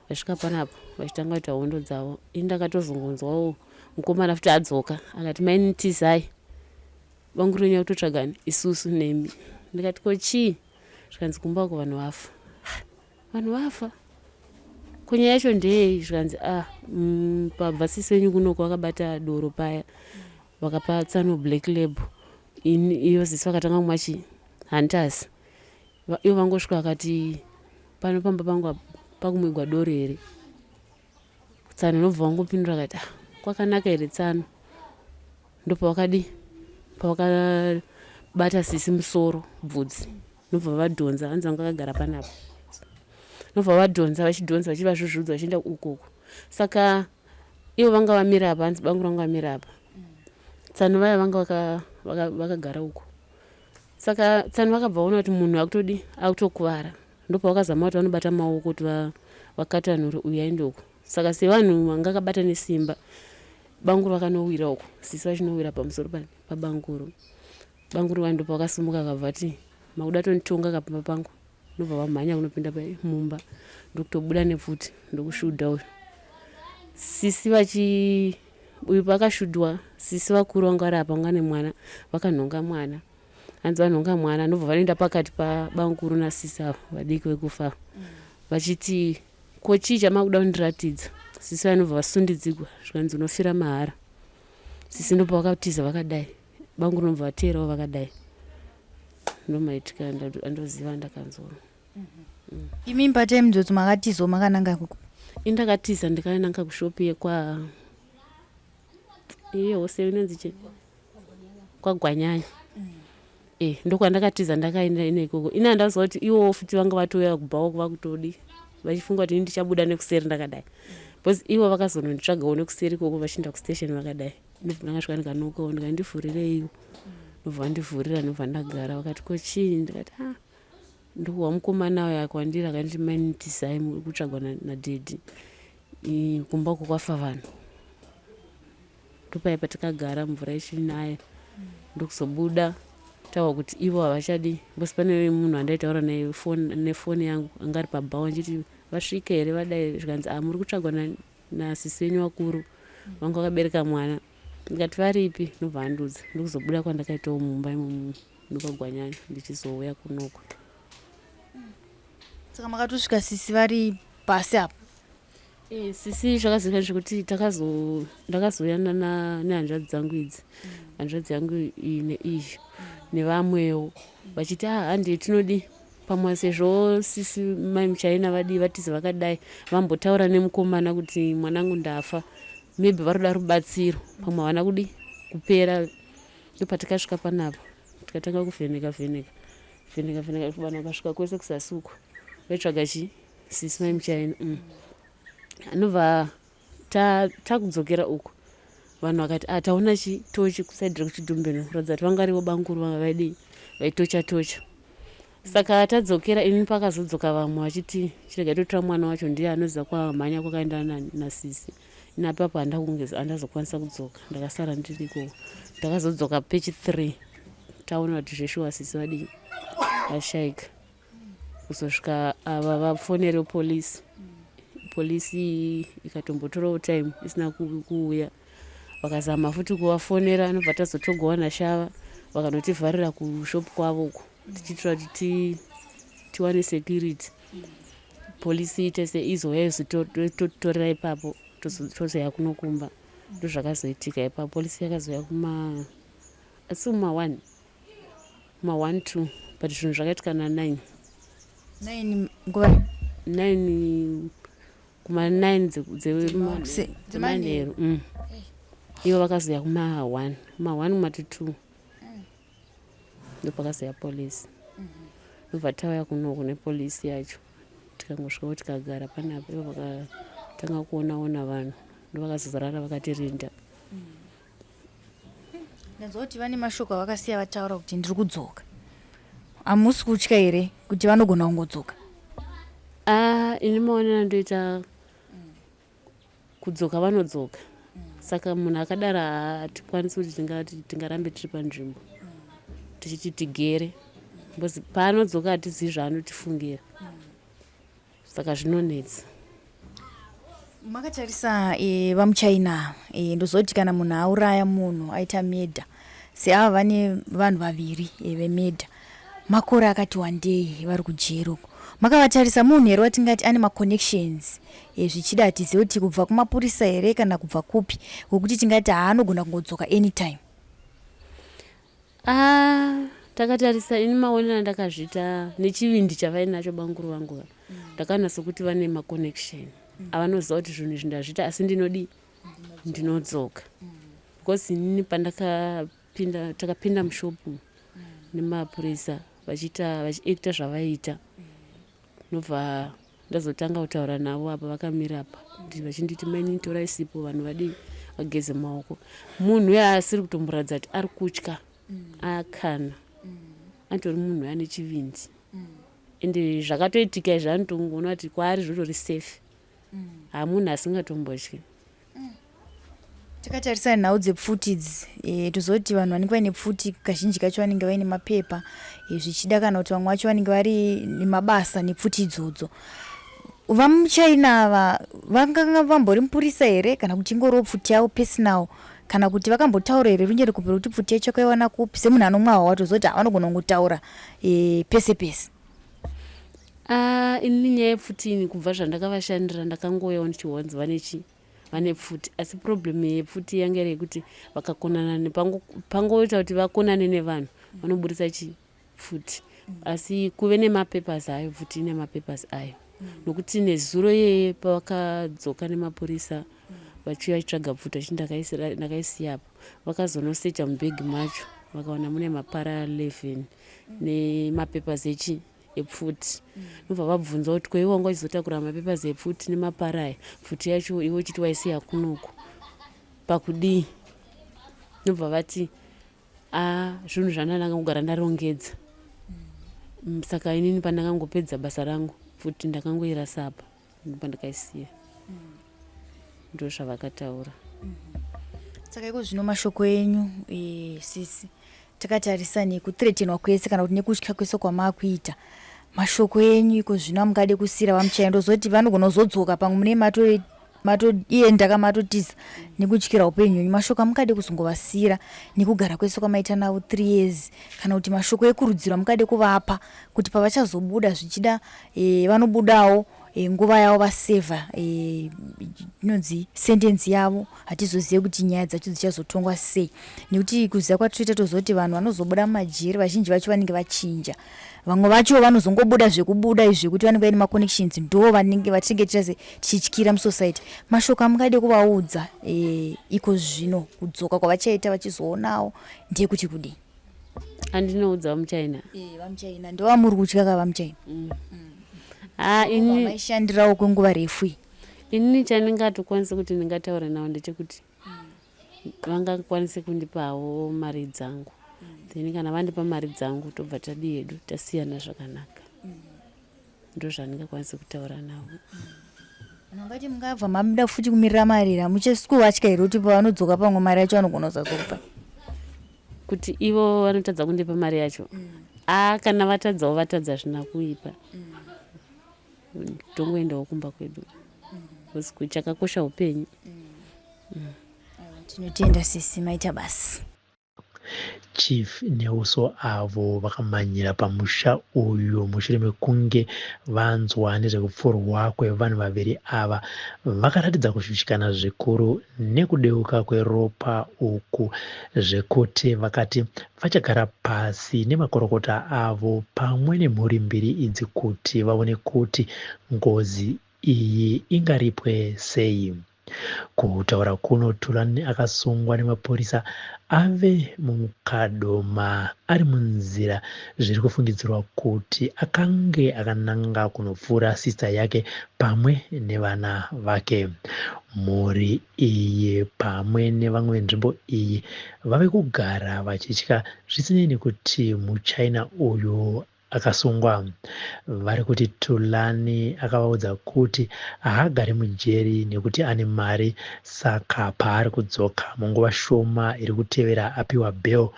vasvika panapa vachitanga kuita hondo dzavo ini ndakatozongonzwawo mukomana futi adzoka akati maini tizai Bamukuru venyu vakutotsvaga isusu nemi. Ndikati ko chii? Zvikanzi kumba uko vanhu vafa. Vanhu vafa? Ko nyaya yacho ndeyei? Zvikanzi ah pabva sisi venyu kunoko vakabata doro paya vakapa tsano black label. Ini iyo sisi vakatanga kumwa chii? Hunters. Ivo vangosvika vakati pano pamba pangu apa pakumwigwa doro here? Tsano ndobva vangopindura akati ah, kwakanaka here tsano? Ndopavakadii pavakabata sisi musoro bvudzi ndobva vadhonza hanzi vanga vakagara panapa ndobva vadhonza vachidhonza vachivazvuzvudza vachienda ukoko saka ivo vanga vamira apa hanzi bangu ranga vamira apa tsano vaya vanga vakagara uko saka tsano vakabva vaona kuti munhu akutodi akutokuvara ndopavakazama kuti vanobata maoko kuti vakatanure uyu aende uko saka sevanhu vanga akabata nesimba banguru vakanowira uko sisi vachinowira pamusoro pani pabanguru banguru vaya ndopavakasimuka akabva ati makuda tonditonga kapamba pangu ndobva vamhanya kunopinda mumba ndokutobuda nepfuti ndokushudha uyu sisi vachi uyu paakashudwa sisi vakuru vanga vari apa vanga nemwana vakanhonga mwana hanzi vanhonga mwana ndobva vanoenda pakati pabamukuru nasisi ava vadiki vekufa vachiti ko chii chamakuda kundiratidza sisi vanobva vasundidzigwa zvikanzi unofira mahara sisi ndopa vakatiza vakadai bangu rinobva vateerawo vakadai ndomaitika andoziva andakanzwa mm. Imi patime idzodzo makatizawo makananga kuku? Ini ndakatiza ndikananga kushopi yekwa iye hose inonzi chii kwagwanyanya mm. Eh, ndokwandakatiza ndakaenda ine ikoko ini handaziva kuti iwowo futi vanga vatouya kubhawa vakutodi vachifunga kuti ini ndichabuda nekuseri ndakadai because ivo vakazononditsvagawo nekuseri ikoko vachienda kustation vakadai ndobva ndakasvika ndikanokawo ndikati ndivhurireiwo ndobva vandivhurira ndobva ndagara vakati ko chii ndikati ah ndokuwa mukomana uyo akwandiri akanditi mainitizai muri kutsvagwa nadhedhi kumba uko kwafa vanhu Ndopaye patakagara mvura ichinaya ndokuzobuda tawa kuti ivo havachadi because pane munhu andaitaura naye nefoni yangu anga ari pabhawa ndichiti vasvike here vadai zvikanzi ah muri kutsvagwa nasisi venyu vakuru vanga vakabereka mwana ndikati varipi ndobva andiudza ndokuzobuda kwandakaitawo mumba imomo ndokwagwanyanya ndichizouya kunoko. Saka makatosvika sisi vari pasi apa? Eh, sisi zvakazoita zvekuti takazo ndakazouya nehanzvadzi dzangu idzi hanzvadzi yangu iyi neiyi nevamwewo vachiti ah handei tinodi pamwe sezvo sisi mai muchaina vadii vatiza vakadai vambotaura nemukomana kuti mwanangu ndafa maybe varoda rubatsiro pamwe havana kudi kupera ndopatikasvika panapa tikatanga kuvheneka vheneka vheneka vheneka vanhu vakasvika kwese kuzasi uko vaitsvaga chii Sisi mai Muchaina mm. Anobva takudzokera ta uko vanhu vakati ah, taona chitochi kusaidi rekuchidhumbeno kuratidza kuti vanga varivo banguru vanga vaidii vaitocha tocha saka tadzokera ini pakazodzoka vamwe vachiti chirega totora mwana wacho ndiye anoziva kwamhanya kwakaenda nasisi ini apapo handazokwanisa kudzoka ndakasara ndiriko ndakazodzoka pechi 3 taona kuti zveshuwa sisi vadii vashaika kuzosvika ava vafonere police polisi ikatombotorawo time isina kuuya vakazama futi kuvafonera anobva tazotogowa nashava vakanotivharira kushop kwavo uko tichiitira kuti tiwane security polisi ite seizouya izototorera ipapo tozoya kunokumba ndozvakazoitika ipapo polisi yakazouya kuma asi kuma one ma 1 2 but zvinhu zvakaitika na 9 9 nguva 9 kuma 9 dzemanheru mm. ivo vakazoya kuma 1 kuma 1 kuma 2 ndopakazoya polisi ndobva tauya kunoku nepolisi yacho tikangosvikawo tikagara panapa ivo vakatanga kuonaona vanhu ndovakazozarara vakatirinda mm. Ndanzwa kuti vane mashoko avakasiya vataura kuti ndiri kudzoka. Hamusi kutya here kuti vanogona kungodzoka? Ah, ini maonero andoita kudzoka vanodzoka. Saka munhu akadaro hatikwanisi kuti tingarambe tiri panzvimbo tichiti tigere because paanodzoka hatizivi zvaanotifungira. Saka zvinonetsa. Makatarisa e, vamuchina e, ndozoti kana munhu auraya munhu aita murder seava vane vanhu vaviri e, vemurder makore akati wandei vari kujeri uko makavatarisa munhu here watingati ane maconnections e, zvichida hatizive kuti kubva kumapurisa here kana kubva kupi wekuti tingati haanogona kungodzoka anytime. Ah, Takatarisa ini maonero andakazviita nechivindi chavainacho bamukuru vangu va ndakaona sekuti vane maconnection avanoziva kuti zvinhu izvi ndazviita asi ndinodii ndinodzoka because inini pandakapinda takapinda mushopu nemapurisa vachiita vachiacta zvavaiita ndobva ndazotanga kutaura navo apa vakamira apa vachinditi mainini torai sipo vanhu vadii vageze maoko munhu uye asiri kutomboratidza kuti ari kutya akana atori munhu ane chivindi ende zvakatoitika izvi anotongoona kuti kwaari zvotori safe hamunhu asingatombotyi. Takatarisa nhau dzepfuti idzi e, tozoti vanhu vanenge vaine pfuti kazhinji kacho vanenge vaine mapepa e, zvichida kana kuti vamwe vacho vanenge vari nemabasa nepfuti idzodzo. Vamuchina ava vanganga vambori mupurisa here kana kuti ingoriwo pfuti yavo personal kana kuti vakambotaura here runyerekupe rwekuti pfuti yacho yakaiwana kupi semunhu anomwa hwawa tozoti havanogona kungotaura e, pese pese. Ah, ini nyaya yepfuti ini kubva zvandakavashandira ndakangouyawo ndichihwanzi vane chi vane pfuti asi problem yepfuti yanga iri yekuti vakakonana pangoita kuti vakonane nevanhu vanoburitsa chi pfuti asi kuve nemapapers ayo pfuti ine mapapers ayo nokuti nezuro iyeye pavakadzoka nemapurisa vachiuya vachitsvaga pfuti vachiti ndakaisiya apo vakazonosecha mubhegi macho vakawana mune mapara 11 nemapapers echi epfuti ndobva vabvunza kuti ko iwe wanga uchizotakura mapapers epfuti nemapara aya pfuti yacho iwe uchiti waisiya kunoku pakudii ndobva vati a zvinhu zvandandanga kugara ndarongedza saka inini pandakangopedza basa rangu pfuti ndakangoirasa apa ndopandakaisiya ndozvavakataura. Saka iko zvino mashoko enyu e, sisi takatarisa nekuthreatenwa kwese kana kuti nekutya kwese kwamaakuita mashoko enyu iko zvino amungade kusiira vamuchaya ndozoti vanogona kuzodzoka pamwe mune mato matoenda ka matotiza nekutyira upenyu hwenyu mashoko amungade kuzongovasiira nekugara kwese kwamaita navo 3 years kana kuti mashoko ekurudziro amungade kuvapa kuti pavachazobuda zvichida e, vanobudawo e, nguva yavo vasevha e, inonzi sentence yavo hatizozive kuti nyaya dzacho dzichazotongwa sei nekuti kuziva kwatinoita tozoti vanhu vanozobuda mumajeri vazhinji vacho vanenge vachinja vamwe vacho vanozongobuda zvekubuda izvi zvekuti vanenge vaine maconnections ndo vanenge vatinenge tichase tichityira musociety mashoko amungade kuvaudza e, iko zvino kudzoka kwavachaita vachizoonawo ndeyekuti kudii andinoudza vamuchina e, vamuchina ndovamuri kutya ka vamuchina Ah, ini maishandirawo kwenguva refu iyi inini chandingatokwanisa kuti ndingataura navo ndechekuti vangakwanise kundipawo mari dzangu then kana vandipa mari dzangu tobva tadii hedu tasiyana zvakanaka ndozvandingakwanise kutaura navo. Ungati mungabva mabuda futi kumirira mari here hamuchasi kuvatya here kuti pavanodzoka pamwe mari yacho vanogona kusazokupa kuti ivo vanotadza kundipa mari yacho a kana vatadzawo vatadza zvina kuipa tongoendawo kumba kwedu because chakakosha upenyu. Tinotenda sisi maita basa. Chief Neuso avo vakamhanyira pamusha uyu mushure mekunge vanzwa nezvekupfurwa kwevanhu vaviri ava vakaratidza kushushikana zvikuru nekudeuka kweropa uku zvekuti vakati vachagara pasi nemakorokota avo pamwe nemhuri mbiri idzi kuti vaone kuti ngozi iyi ingaripwe sei. Kutaura kuno Thulani akasungwa nemapurisa ave muMukadoma ari munzira zviri kufungidzirwa kuti akange akananga kunopfuura sister yake pamwe nevana vake. Mhuri iyi pamwe nevamwe venzvimbo iyi vave kugara vachitya zvisinei nekuti muChina uyu akasungwa. Vari kuti Thulani akavaudza kuti haagari mujeri nekuti ane mari saka paari kudzoka munguva shoma iri kutevera apiwa bail,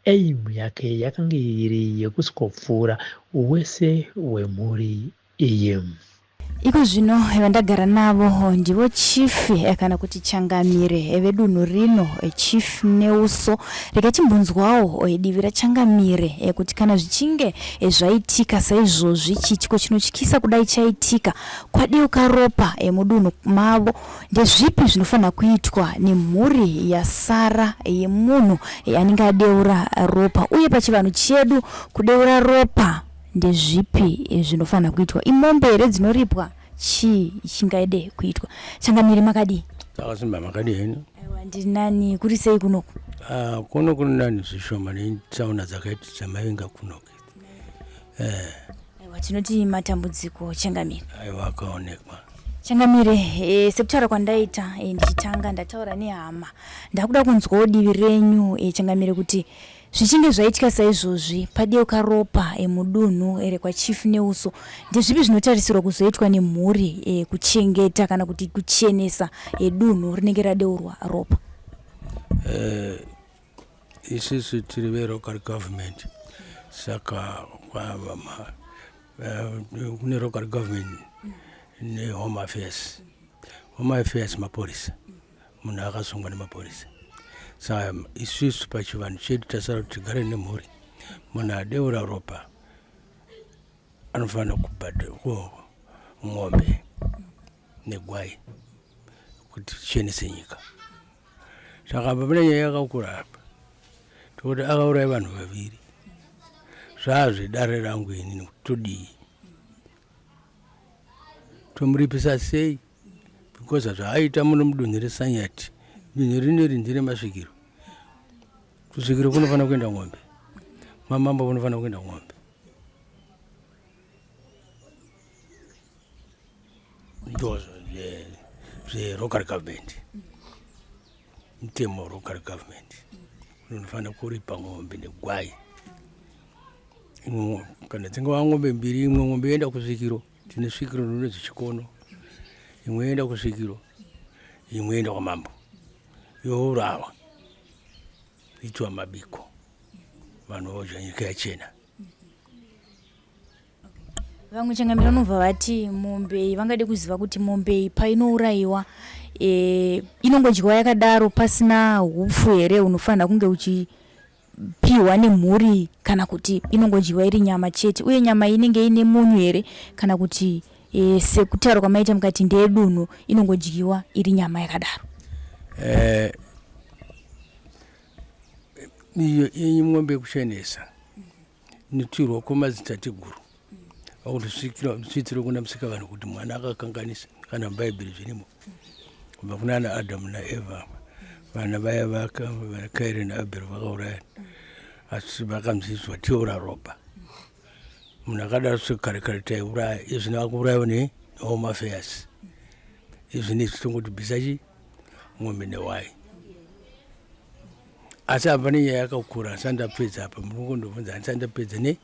aim yake yakange iri yekusvikopfuura wese wemhuri iyi. Iko zvino vandagara navo ndivo chief kana kuti changamire vedunhu rino, Chief Neuso. Rega timbonzwawo divi rachangamire kuti kana zvichinge zvaitika saizvozvi, chiitiko chinotyisa kudai chaitika, kwadeuka ropa mudunhu mavo, ndezvipi zvinofanira kuitwa nemhuri yasara yemunhu anenge adeura ropa, uye pachivanhu chedu kudeura ropa ndezvipi zvinofanira kuitwa? Imombe here dzinoripwa? Chii chingaide kuitwa? Changamire, makadii? Takasimba, makadii henyu? Aiwa, ndiri nani. Kuri sei kunoku? Ah, kuno kuri nani zvishoma netsaona dzakaita dzamavinga kunoku. Aiwa, tinoti matambudziko, changamire. Aiwa, akaonekwa. Changamire, sekutaura kwandaita ndichitanga, ndataura nehama, ndakuda kunzwawo divi renyu, changamire, kuti zvichinge zvaitika saizvozvi, padeuka ropa mudunhu rekwaChief Neuso, ndezvipi zvinotarisirwa kuzoitwa nemhuri kuchengeta kana kuti kuchenesa dunhu rinenge radeurwa ropa? Isusu tiri velocal government, saka kune local government nehome affairs. Home affairs mapurisa, munhu akasungwa nemapurisa. Saka isusu pachivanhu chedu tasara kuti tigare nemhuri, munhu adeura ropa anofanira kubhadhara ng'ombe negwai kuti tichenese nyika. Saka apa pane nyaya yakakura apa, tokuti akauraya vanhu vaviri. Zvazvedare rangu inini kuti todii, tomuripisa sei, because zvaaita muno mudunhu reSanyati, dunhu rineri nderemasvikiro. Kusvikiro kunofanira kuenda ng'ombe, mamambo kunofanira kuenda ng'ombe. Ndozvo zvelocal government, mutemo welocal government unofanira kuripa ng'ombe negwai. Kana dzingava ng'ombe mbiri, imwe ng'ombe yoenda kusvikiro, tine svikiro rinonzi chikono, imwe yoenda kusvikiro, imwe yoenda kwamambo, yourawa, itwa mabiko, vanhu vodya, nyika yachena. Vamwe, changamire, vanobva vati mombe iyi, vangade kuziva kuti mombe iyi painourayiwa inongodyiwa yakadaro pasina hupfu here hunofanira kunge uchipiwa nemhuri, kana kuti inongodyiwa iri nyama chete, uye nyama iyi inenge ine munyu here, kana kuti sekutaura kwamaita mukati ndeyedunhu, inongodyiwa iri nyama yakadaro? Iyo iyi ng'ombe yekuchenesa inotirwa kwemadzitateguru vakutisvitsire kuna musika vanhu kuti mwana akakanganisa. Kana mubhaibheri zvirimo, kubva kuna ana Adamu naEvha, vana vaya vakaire naAbheri vakaurayana, asi vakanzwiswa teura ropa. Munhu akadaro sekare kare taiuraya, izvino akuurayiwa nehome affairs. Izvi nezvi tongoti bvisa chi ng'ombe newai. Asi apa nenyaya yakakura, handisati ndapedza apa. Muri kundobvunza, handisati ndapedza ne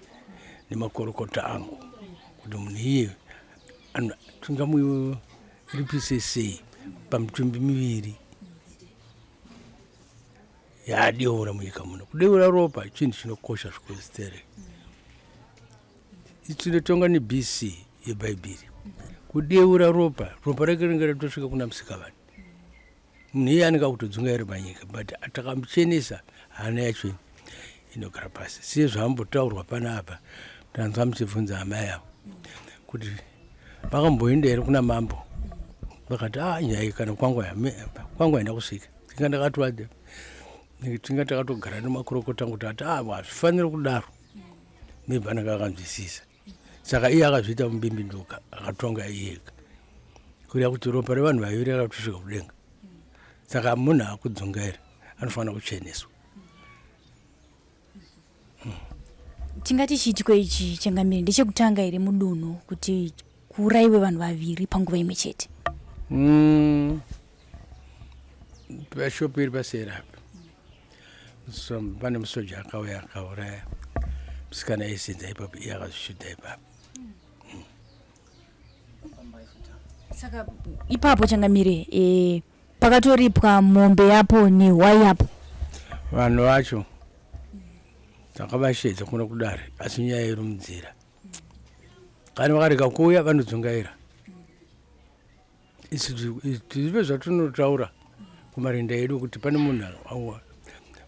nemakorokota angu kuti munhu iye tingamuripise sei pamitumbi miviri yaadeura munyika muno. Kudeura ropa chinhu chinokosha zvikuru zitere. Tinotonga neBC yebhaibheri. Kudeura ropa, ropa rake ringe ratosvika kuna musikavanhu, munhu iye anenge akutodzungaira panyika, but takamuchenesa, hana yacho inogara pasi. Sezvaambotaurwa panapa, tanzwa muchibvunza amai avo kuti vakamboenda here kuna mambo, vakati a nyaya kana kwangu kwangu haina kusvika. Tinga ndakatwa, tinga takatogara nemakurokota angu, tati a hazvifaniri kudaro. Maybe anenge akanzwisisa, saka iye akazviita mubimbindoka, akatonga iyega, kureva kuti ropa revanhu vaviri rakatosvika kudenga. Saka munhu akudzungaira anofanira kucheneswa. Tingati chiitiko ichi, changamire, ndechekutanga here mudunhu kuti kuurayiwe vanhu vaviri panguva imwe chete? Pashopu iri paseri apa, so pane musoja akauya akauraya musikana aisenza ipapo, iye akazvishuta ipapo. Saka ipapo, changamire, pakatoripwa mombe yapo nehwai yapo? Vanhu vacho takavashedza kuno kudare, asi nyaya iri munzira. Kana vakarega kuuya, vanodzungaira. Isu tizvive zvatinotaura kumarinda edu kuti pane munhu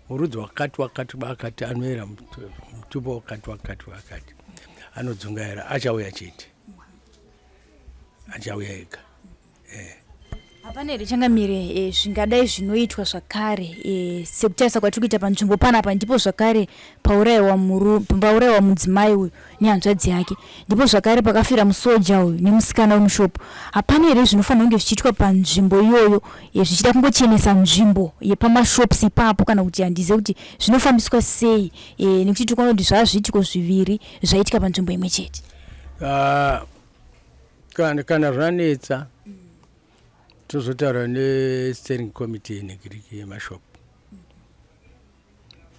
worudzi wakati wakati wakati anoera mutupo wakati wakati wakati anodzungaira achauya chete achauya ega eh. Hapana here changamire e, zvingadai zvinoitwa zvakare e, sekutarisa kwatiri kuita panzvimbo panapa ndipo zvakare pauraiwa muru pauraiwa mudzimai uyu nehanzvadzi yake ndipo zvakare pakafira musoja uyu nemusikana wemushopu hapana here zvinofanira kunge zvichiitwa panzvimbo iyoyo e, zvichida kungochenesa nzvimbo yepamashops ipapo kana kuti handizive kuti zvinofambiswa sei e, nekuti tiri kuona kuti zvava zviitiko zviviri zvaitika panzvimbo imwe chete uh, kana, kana zvanetsa tozotaura nesteering committee yenegiriki yemashop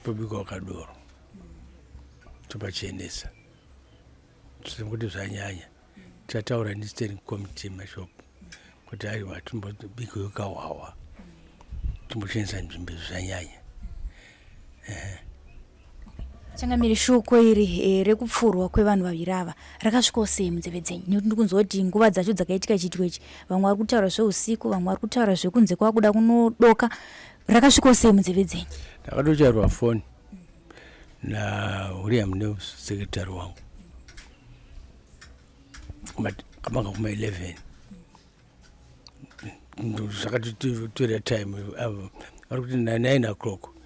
tobikawo kadoro topachenesa kuti zvanyanya tataura nesteering committee yemashop kuti aiwa timbobikewo kahwahwa timbochenesa nzvimbo izvi zvanyanya. Changamire, shoko iri eh, rekupfurwa kwevanhu vaviri ava rakasvikawo sei munzeve dzenyu? Nekuti ndiri kunzwa kuti nguva dzacho dzakaitika chiitiko ichi, vamwe vari kutaura zveusiku, vamwe vari kutaura zvekunze kwakuda kunodoka. Rakasvikawo sei munzeve dzenyu? Ndakatochairwa foni naWilliam News secretary wangu kamanga kuma 11 zvakatitorera time vari kuti 9 o'clock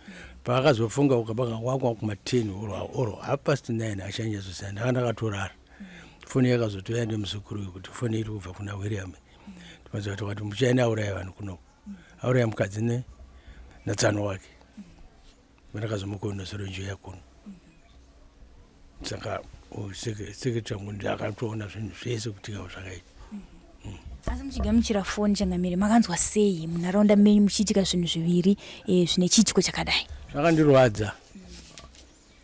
paakazofunga ukabanga kwakwa kuma 10 or half past 9 achanyatsosiya ndanga ndakatorara foni yakazotoya nemuzukuru uyu kuti foni iri kubva kuna William timaziva tikati muchaina auraya vanhu kunoku auraya mukadzi ne natsano wake vandakazomukonosero njoya kuno saka sekretary wangu ndakatoona zvinhu zvese kuti zvakaita mm. Asi muchigamuchira foni changamire makanzwa sei munharaunda menyu muchiitika zvinhu zviviri e, zvine chiitiko chakadai? Zvakandirwadza,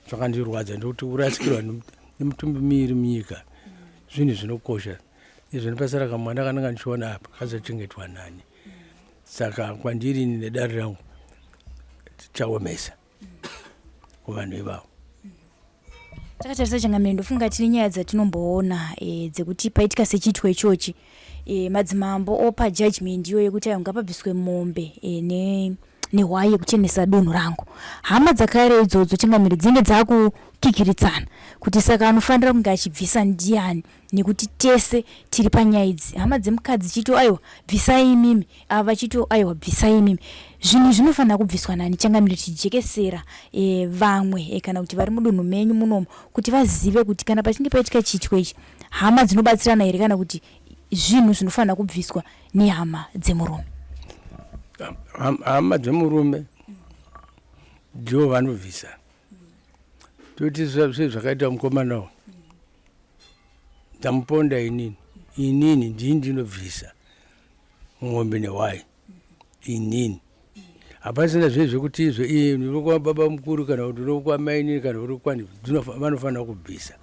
zvakandirwadza ndokuti kurasikirwa nemitumbi miiri munyika zvinhu zvinokosha izvo nepasara kamwana kananga ndichiona apa kazochengetwa nani saka kwandiri ini nedare rangu tichaomesa kuvanhu ivavo. Takatarisa changamire, ndofunga tine nyaya dzatinomboona e, dzekuti paitika sechiitwa ichochi e, madzimambo opa judgment iyo yekuti ayo ngapabviswe mombe e, ne nehwai yekuchenesa dunhu rangu. Hama dzakare idzodzo changamire dzinenge dzakukikiritsana kuti saka anofanira kunge achibvisa ndiani nekuti tese tiri panyaya idzi. Hama dzemukadzi chito aiwa bvisai imimi, ava vachito aiwa bvisai imimi. Zvinhu zvinofanira kubviswa nani changamire tichijekesera e, vamwe e, kana kuti vari mudunhu menyu munomu kuti vazive kuti kana pachinge paitika chiitiko ichi hama dzinobatsirana here kana kuti zvinhu zvinofanira kubviswa nehama dzemurume. Hama dzemurume ndivo vanobvisa toti sezvakaita mukomana uyu ndamuponda inini inini ndini ndinobvisa mombe nehwai inini hapasina zve zvekuti izvo iye ndiri baba mukuru kana kuti uri kwamainini kana uri kwani vanofanira kubvisa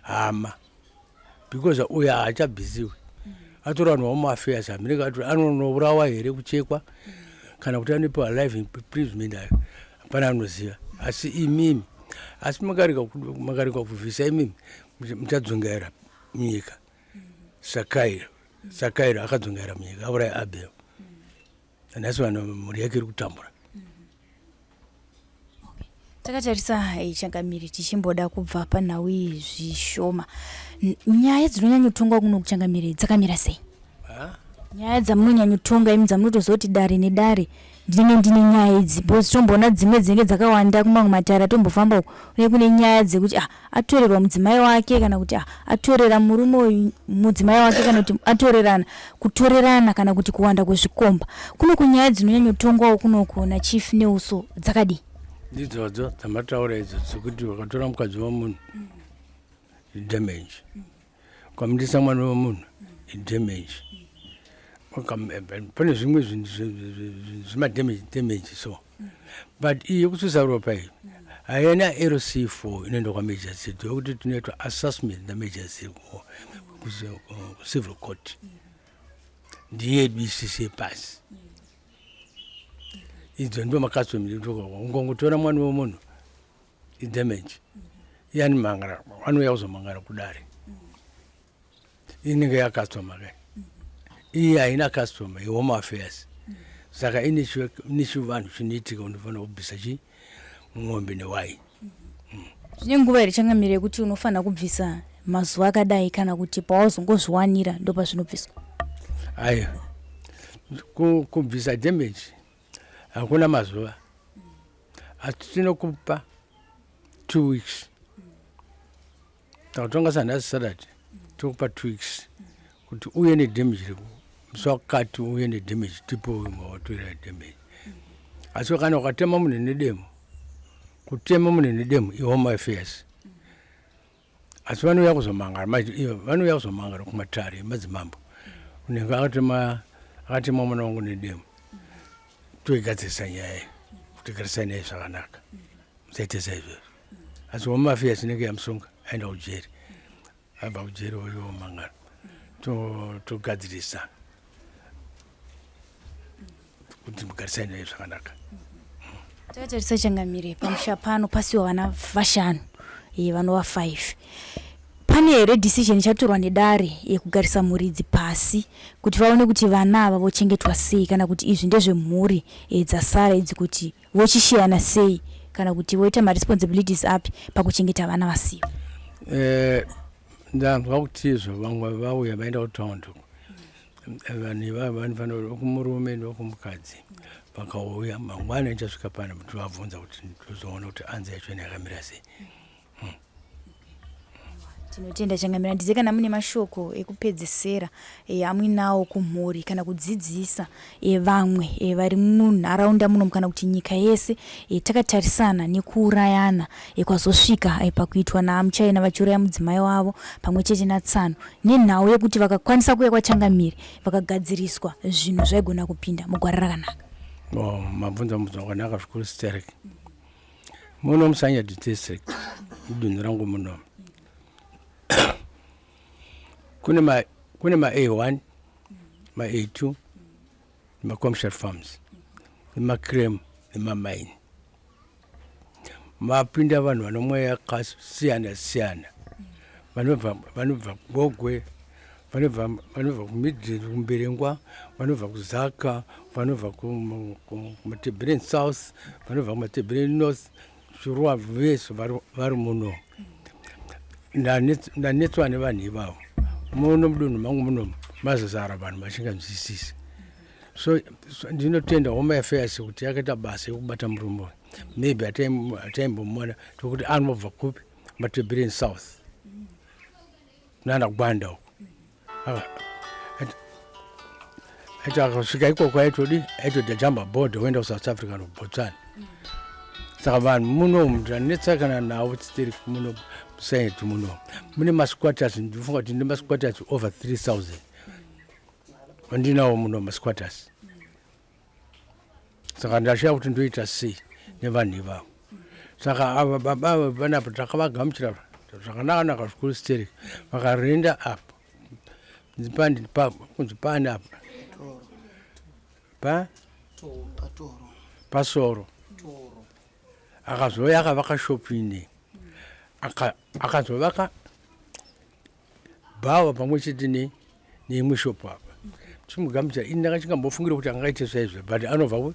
hama because uyo haachabvisiwi atora vanhu vamumaffairs hamene anonourawa here kuchekwa kana kuti anopiwa life imprisonment ayo hapana anoziva asi imimi asi makarega kubvisa imimi muchadzungaira munyika sakairo sakairo akadzungaira munyika auraya abel nhasi vanhu mhuri yake iri kutambura. Takatarisa eh, changamire tichimboda kubva panhau iyi zvishoma. Nyaya dzinonyanyotongwa kuno kuchangamire dzakamira sei? Nyaya dzamunonyanyotonga imi dzamunotozoti dare nedare ndinenge ndine nyaya idzi because tomboona dzimwe dzinenge dzakawanda kumamwe matare atombofamba uko une kune nyaya dzekuti ah, atorerwa mudzimai wake kana kuti ah, atorera murume uyu mudzimai wake kana kuti atorerana kutorerana kana kuti kuwanda kwezvikomba kuno kunyaya dzinonyanyotongwawo kunoku nachief neuso dzakadii? Ndidzodzo dzamataura idzo dzekuti wakatora mukadzi wemunhu damage ukamutisa mwana wemunhu idamage pane zvimwe zvinhu zvimadamage damage so but iyi yekususa ropa iyi haina lc4 inoenda kwamajor city yokuti tinoitwa assessment namajor city kucivil court ndiyedu isisi yepasi idzo ndo makastom ungongotora mwana wemunhu idamage iye anomhangara anouya kuzomhangara kudare inenge yakastoma kai Iyi haina customer, ihome affairs. Saka ine chivanhu chinoitika, unofanira kubvisa chi mwombe newai. Zvine nguva here, changamire, yekuti unofanira kubvisa mazuva akadai, kana kuti pawazongozviwanira ndopazvinobviswa? Aiwa, kubvisa damage hakuna mazuva, asi tinokupa 2 weeks. Takatonga sanhasi Saturday, tokupa 2 weeks kuti uye nedamage reku musi wakati, uye nedamage tipo watorera damage. Asi kana ukatema munhu nedemo, kutema munhu nedemo ihome affairs, asi vanouya kuzomangara manje ivo vanouya kuzomangara kumatare emadzimambo, unenge akatema, akatema mwana wangu nedemo. Toigadzirisa nyaya iyi kuti garisai naye zvakanaka, musaite saizvozvo. Asi home affairs inenge yamusunga, aenda kujeri, abva kujeri oyomangara, togadzirisa kuti mugarisai naye zvakanaka. Takatarisa, changamire, pamusha pano pasiwa vana vashanu, vanova 5. Pane here decision ichatorwa nedare yekugarisa mhuri idzi pasi kuti vaone kuti vana ava vochengetwa sei, kana kuti izvi ndezvemhuri dzasara idzi, kuti vochishiyana sei, kana kuti voita maresponsibilities api pakuchengeta vana vasiwa? Ndanzwa kuti izvo vamwe vauya vaenda kutaundi uko, vanhu ivavo vanofanira kumurume nokumukadzi vakauya mangwana ichasvika pano tovabvunza kuti tozoona kuti anzi yacho yakamira sei. Tinotenda, changamira. Ndize kana mune mashoko ekupedzesera amuinawo kumhuri kana kudzidzisa vamwe vari munharaunda muno kana kuti nyika yese, takatarisana nekuurayana kwazosvika pakuitwa naamuchaina vachiuraya mudzimai wavo pamwe chete natsano, nenhau yekuti vakakwanisa kuuya kwachangamire vakagadziriswa, zvinhu zvaigona kupinda mugwara rakanaka? Oh, mabvunza mubvunzo wakanaka zvikuru sterek. Muno muSanyati District, mudunhu rangu muno, kune ma A1, ma A2, nemacommercial farms, nemacrem, nemamine. Mapinda vanhu vane mweya yakasiyana siyana, vanobva Gogwe, vanobva kuMidlands, kuMberengwa, vanobva kuZaka, vanobva kuMatebheren South, vanobva kuMatebheren North, Chiruwa, vese vari muno. Ndanetswa nevanhu ivavo. Muno mudunhu mangu muno mazazara vanhu vasinganzwisisi. So ndinotenda Home Affairs kuti yakaita basa yekubata murume uyu. Maybe hataimbomuona tokuti anobva kupi, Matebheren South nana Gwanda uko. Aiti akasvika ikoko aitodi aitodhajamba bhodha oenda kuSouth Africa noBotswana. Saka vanhu muno ndanetsakana navo titiri muno musaiti muno mune masquatters. Ndinofunga kuti ndine masquatters over 3000 vandinawo muno, masquatters. Saka ndashaya kuti ndoita sei nevanhu ivavo. Saka ava baba ava panapa takavagamuchira zvakanaka zvikuru sterek. Vakarenda apa kunzi pani apa pa pasoro, akazouya akavaka shopu ine, akazovaka bhawa pamwe chete neimwe shopu apa. Chimugamuchira ini ndakachingambofungira kuti angaite saizvo, but anobva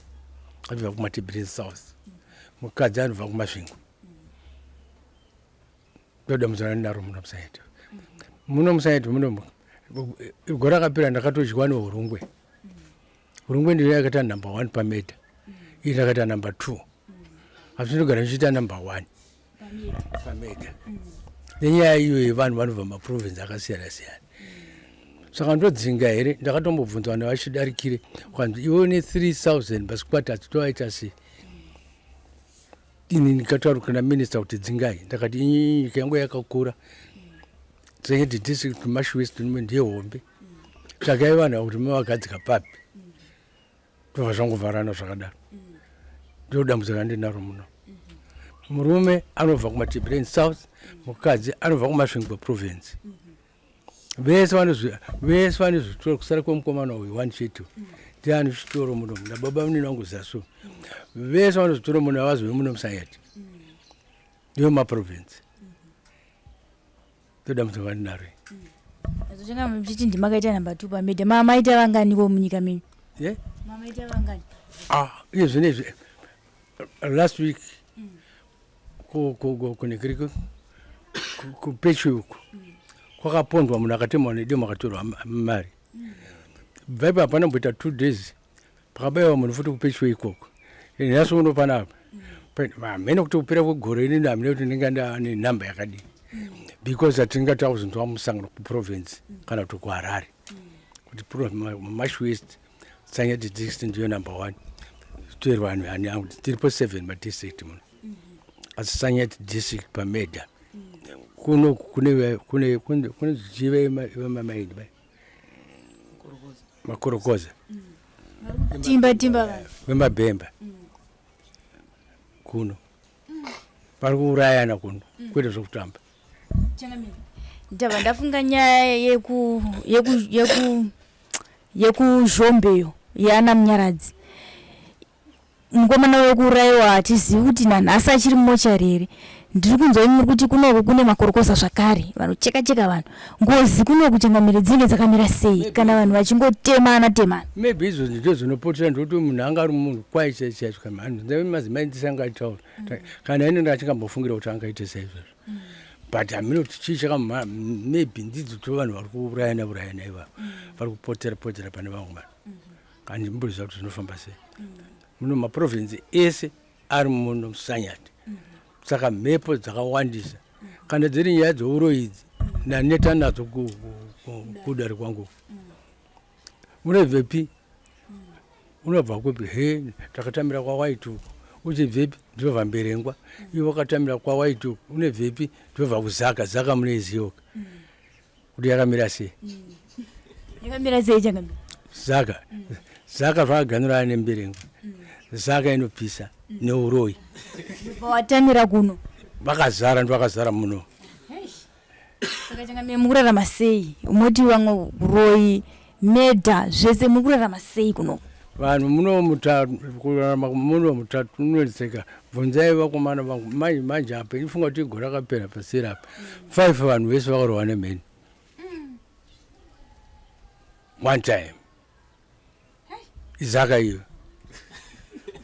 kuMatebheren South, mukadzi anobva kuMasvingo. Ndodambudzana naro muno musaiti muno, musaiti muno. Gore rakapera ndakatodyiwa neHurungwe. Hurungwe ndiyo yakaita number one pamurder, ii ndakaita number two, asi ndinogara ndichiita number one pamurder nenyaya iyo yevanhu vanobva maprovince akasiyana siyana. Saka ndodzinga here? Ndakatombobvunza vanhu vachidarikire, kwanzi iwe une 3000 masquatters, toaita sei? Ini ndikataura kuna minista kuti dzingai. Ndakati inyi nyika yangu yakakura, Sanyati District, Mash West ndiye hombe, tsvakai vanhu ava kuti mavagadzika papi. Ndobva zvangovharana zvakadaro. Ndo dambudziko randinaro muno. Murume anobva kuMatebheren South, mukadzi anobva kuMasvingo Province. Vese vane zvitoro kusara kwemukomana uyu one chete, ndiye ane chitoro muno nababa munini wangu zasu. Vese vane zvitoro muno havazove muno musayati, ndiyo maprovince. Ndo dambudziko randinaro. Changa muchiti ndimakaita number 2 pamedia. Mamaita vanganiko munyika menyu? Ye? Mamaita vangani? Ah, iye zvinezvi last week kunekiriko kupechi uku kwakapondwa munhu akatemwa nedemo akatorwa mari. Bva ipapo panomboita 2 days pakabaiwa munhu futi kupechiwe ikoko. Nhasi uno panapa hamene kuti kupera kwegore inini hamene kuti ndinga ndane nhamba yakadii, because hatingati takuzonzwa musangano kuprovince kana kuti kuHarare kuti Mash West, Sanyati district ndiyo number 1, toerwa vanhu ani angu tiripo 7 madistrict muno, asi Sanyati district pamedha kuno kune kune kune kune zvichive vemamaini vai makorokoza. Timba timba vanhu. Vemabhemba kuno vari kuurayana kuno, kwete zvekutamba. Changamire, ndabva ndafunga nyaya yeku yeku yeku yekuZhombeyo yaana Munyaradzi, mukomana wekuurayiwa. Hatizivi kuti nanhasi achiri mumochari here. Ndiri kunzwa imi muri kuti kunoku kune makorokoza zvakare vanocheka cheka vanhu. Ngozi kunoku, changamire, dzinenge dzakamira sei kana vanhu vachingotemana temana? Maybe izvozvo ndizvo zvinopotera, ndokuti munhu anga ari munhu kwai chaizvo. Kana madzimai ndisangaitaura kana ini ndachingambofungira kuti angaite saizvozvo, but hamene kuti chii chaka maybe ndidzo to vanhu vari kuurayana urayana ivavo, vari kupotera potera pane vamwe vanhu. Handimboziva kuti zvinofamba sei muno. Maprovinsi ese ari muno muSanyati, saka mhepo dzakawandisa. Kana dziri nyaya dzouroyi idzi, ndaneta nadzo kudare kwangu. Unobvepi? Unobva kupi? He, takatamira kwaWaiti uko. Uchibvepi? Ndinobva Mberengwa. Iwe wakatamira kwaWaiti uko, unobvepi? Ndinobva kuZaka. Zaka munoiziyoka kuti yakamira sei? Yakamira sei, changamire? Zaka, Zaka zvakaganurana neMberengwa. Zaka inopisa neuroyi. Watamira kuno. Vakazara, ndovakazara muno. Saka changamire, mukurarama sei? Moti vamwe uroyi, medha, zvese, mukurarama sei kuno? Vanhu muno kurarama muno mutatunetseka. Bvunzai vakomana vangu manje manje apa. Inifunga kuti igore rakapera paseri apa five vanhu vese vakarohwa nemheni one time. Izaka iyo.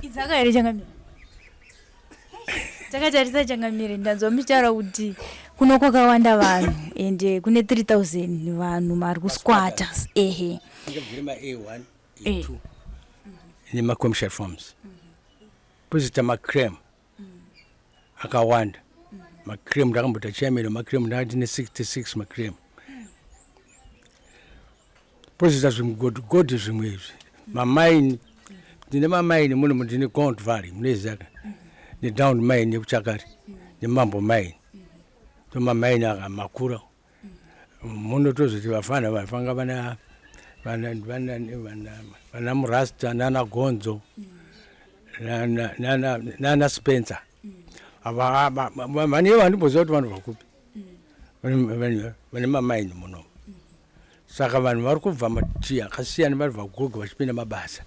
Izaka here, changamire? Takatarisa, changamire, ndanzwa muchitaura kuti kuno kwakawanda vanhu, ende kune 3000 vanhu vari kusquatter, ehe. Ingabvire ma-A1, A2 nemacommercial farms, pozoita macram akawanda. Macram, ndakamboita chairman wemacram, ndakati ne66 macram. Pozoita zvimugodhigodhi zvimwe izvi, mamaini. Ndine mamaini muno, ndine Gold Valley munoizaka, nedown mine yekuChakari, neMambo mine. To mamaini aka makura muno. Tozoti vafana vafanga vana vana vana vana vana murasta nana Gonzo nana nana nana Spencer vane vandimboziva kuti vanhu vakupi vane mamaini muno. Saka vanhu vari kubva mativi akasiyana, vari kubva kugogo vachipinda mabasa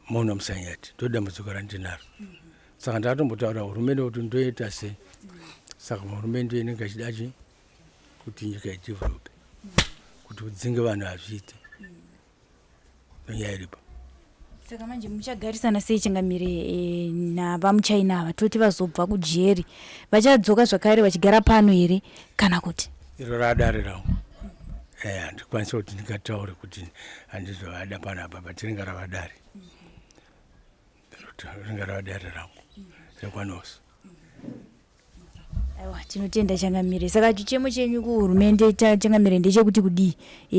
muno muSanyati. Ndo dambudziko randinaro. Saka ndakatombotaura hurumende kuti ndoita sei. Saka hurumende inenge ichida chi kuti nyika idevelope, kuti udzinge vanhu hazviite. Nyaya iripo. Saka manje muchagarisana sei, changamire, navamuchina ava? Toti vazobva kujeri, vachadzoka zvakare vachigara pano here kana kuti? Iro radare rangu, handikwanisi kuti ndingataure kuti handizovada panapa, but ringa rava dare, ringa rava dare rangu rekwaNosi. Aiwa, tinotenda, changamire. Saka chichemo chenyu kuhurumende, changamire, ndechekuti kudii,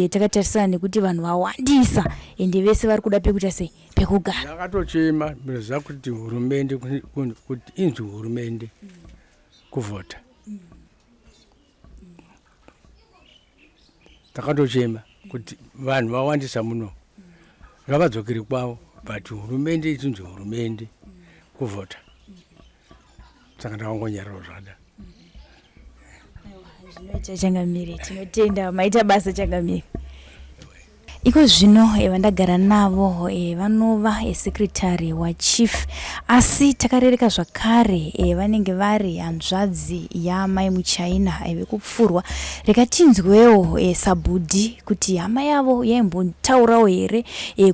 takatarisana nekuti vanhu vawandisa ende vese vari kuda pekuita sei, pekugara? Ndakatochema ziva kuti hurumende, kuti inzwi hurumende kuvhota. Takatochema kuti vanhu vawandisa muno, ngavadzokere kwavo, but hurumende ichinzi hurumende kuvhota. Saka ndakangonyararo zvakadaro. Zvinoita, changamire. Tinotenda, maita basa, changamire. Iko zvino vandagara navo vanova secretary wachief, asi takarereka zvakare vanenge vari hanzvadzi yaamai Muchina vekupfurwa. Rega tinzwewo sabhudhi kuti hama yavo yaimbotaurawo here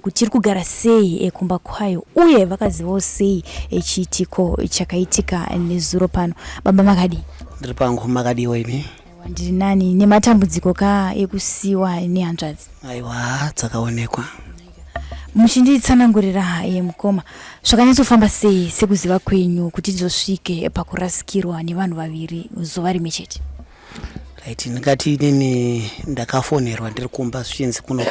kuti iri kugara sei kumba kwayo, uye vakazivawo sei chiitiko chakaitika nezuro pano. Baba, makadii? Ndiri pangu, makadiwa imi? Ndiri nani, nematambudziko ka ekusiwa nehanzvadzi. Aiwa, dzakaonekwa. Muchinditsanangurira mukoma, zvakanyatsofamba sei sekuziva kwenyu kuti tizosvike pakurasikirwa nevanhu vaviri zuva rimwe chete? Right, ndingati inini ndakafonerwa ndiri kumba zvichinzi kuno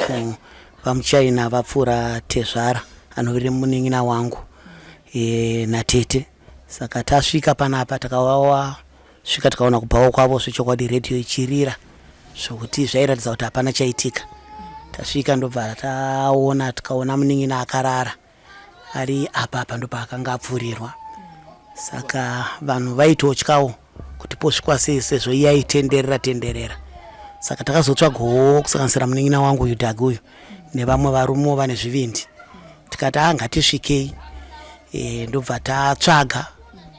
vaMuchina vapfuura tezvara anoviri munin'ina wangu natete. Saka tasvika panapa, takawawa svika tikaona kubhawa kwavo zvechokwadi, redhiyo ichirira zvokuti zvairatidza kuti hapana chaitika. Tasvika ndobva taona, tikaona munin'ina akarara ari apa apa, ndopaakanga apfuurirwa. Saka vanhu vaitotyawo kuti posvikwa sei sezvo iye aitenderera tenderera. Saka takazotsvagawo, kusanganisira munin'ina wangu uyu Dhagi uyu nevamwe varumewo vane zvivindi, tikati a ngatisvikei. Ndobva tatsvaga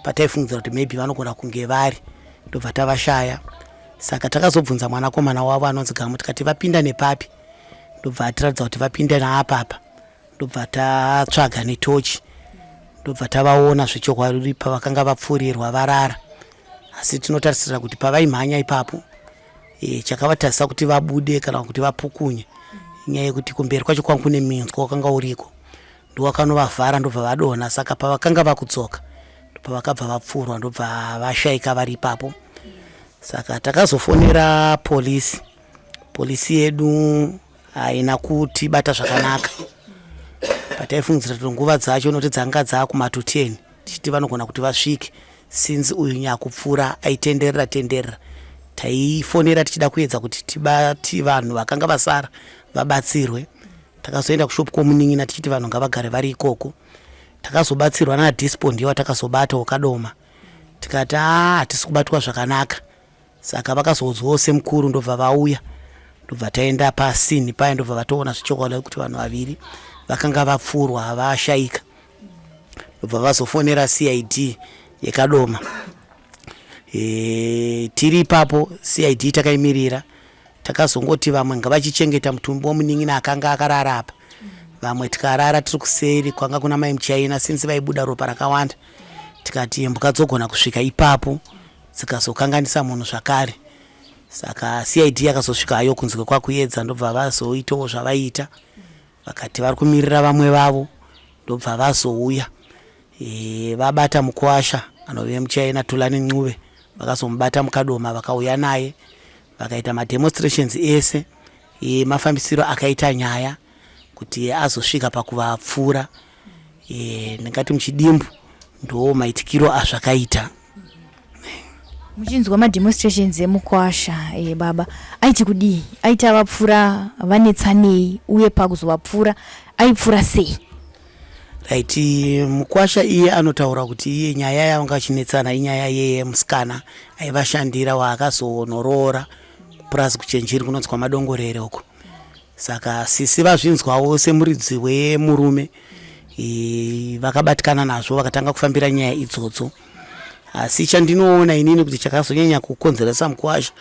pataifungidzira kuti maybe vanogona kunge vari, ndobva tavashaya. Saka takazobvunza mwanakomana wavo anonzi Gamu, tikati vapinda nepapi? Ndobva atiratidza kuti vapinda naapapa. Ndobva tatsvaga netochi, ndobva tavaona zvechokwadi pavakanga vapfuurirwa varara. Asi tinotarisira kuti pavaimhanya ipapo, chakavatarisa kuti vabude kana kuti vapukunye inyaya yekuti kumberi kwacho kwanga kune minzwa wakanga uriko, ndowakanovavhara, ndobva vadonha. Saka pavakanga vakudzoka ndopavakabva vapfuurwa, ndobva vashayika vari ipapo. Saka takazofonera polisi. Polisi yedu haina kutibata zvakanaka. Pataifungidzira kuti nguva dzacho noti dzanga dzaakumato 10, tichiti vanogona kuti vasvike since uyu nyakupfuura aitenderera tenderera, taifonera tichida kuedza kuti tibati vanhu vakanga vasara vabatsirwe. Takazoenda kushopu kwomunin'ina tichiti vanhu ngavagare vari ikoko. Takazobatsirwa nadispo, ndiye watakazobata wakadoma. Tikati aa hatisi kubatwa zvakanaka. Saka vakazoudzwawo semukuru, ndobva vauya, ndobva taenda pasini paya, ndobva vatoona zvechokwadi kuti vanhu vaviri vakanga vapfuurwa vashayika. Ndobva vazofonera CID yekadoma. Tiri ipapo CID takaimirira. Takazongoti vamwe ngavachichengeta mutumbi womunin'ina akanga akarara apa, vamwe tikarara tiri kuseri kwanga kuna mai Muchina, since vaibuda ropa rakawanda. Tikati imbwa dzogona kusvika ipapo dzikazokanganisa munhu zvakare. Saka CID yakazosvika hayo kunzwe kwakuedza, ndobva vazoitawo zvavaiita. Vakati vari kumirira vamwe vavo, ndobva vazouya vabata mukwasha anove Muchina Tulani Ncube. Vakazomubata mukadoma, vakauya naye, vakaita mademonstrations ese mafambisiro akaita nyaya kuti azosvika pakuvapfuura. Ndingati muchidimbu ndo maitikiro azvakaita. Muchinzwa mademonstrations emukwasha, baba, aiti kudii? Aiti avapfuura vanetsanei, uye pakuzovapfuura aipfuura sei? Right, mukwasha iye anotaura kuti iye nyaya yavanga vachinetsana inyaya yemusikana aivashandira waakazonoroora kupurazi kuChenjeri kunonzi kwaMadongorere uko. Saka sisi vazvinzwawo semuridzi wemurume, vakabatikana nazvo, vakatanga kufambira nyaya idzodzo. Asi chandinoona inini kuti chakazonyanya kukonzeresa mukwasha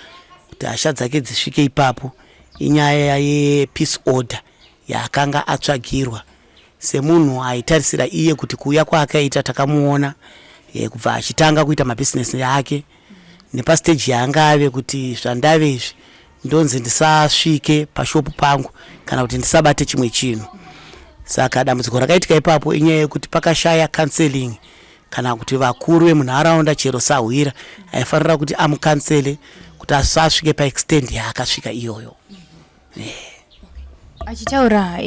kuti hasha dzake dzisvike ipapo inyaya yepeace order yaakanga atsvagirwa semunhu aitarisira iye kuti kuuya kwaakaita takamuona kubva achitanga kuita mabhizinesi ake nepasiteji yaanga ave, kuti zvandave izvi ndonzi ndisasvike pashopu pangu kana kuti ndisabate chimwe chinhu. Saka dambudziko rakaitika ipapo inyaya yekuti pakashaya counseling kana kuti vakuru vemunharaunda, chero sahwira aifanira kuti amucounsele kuti asasvike paextent yaakasvika iyoyo. Achitaura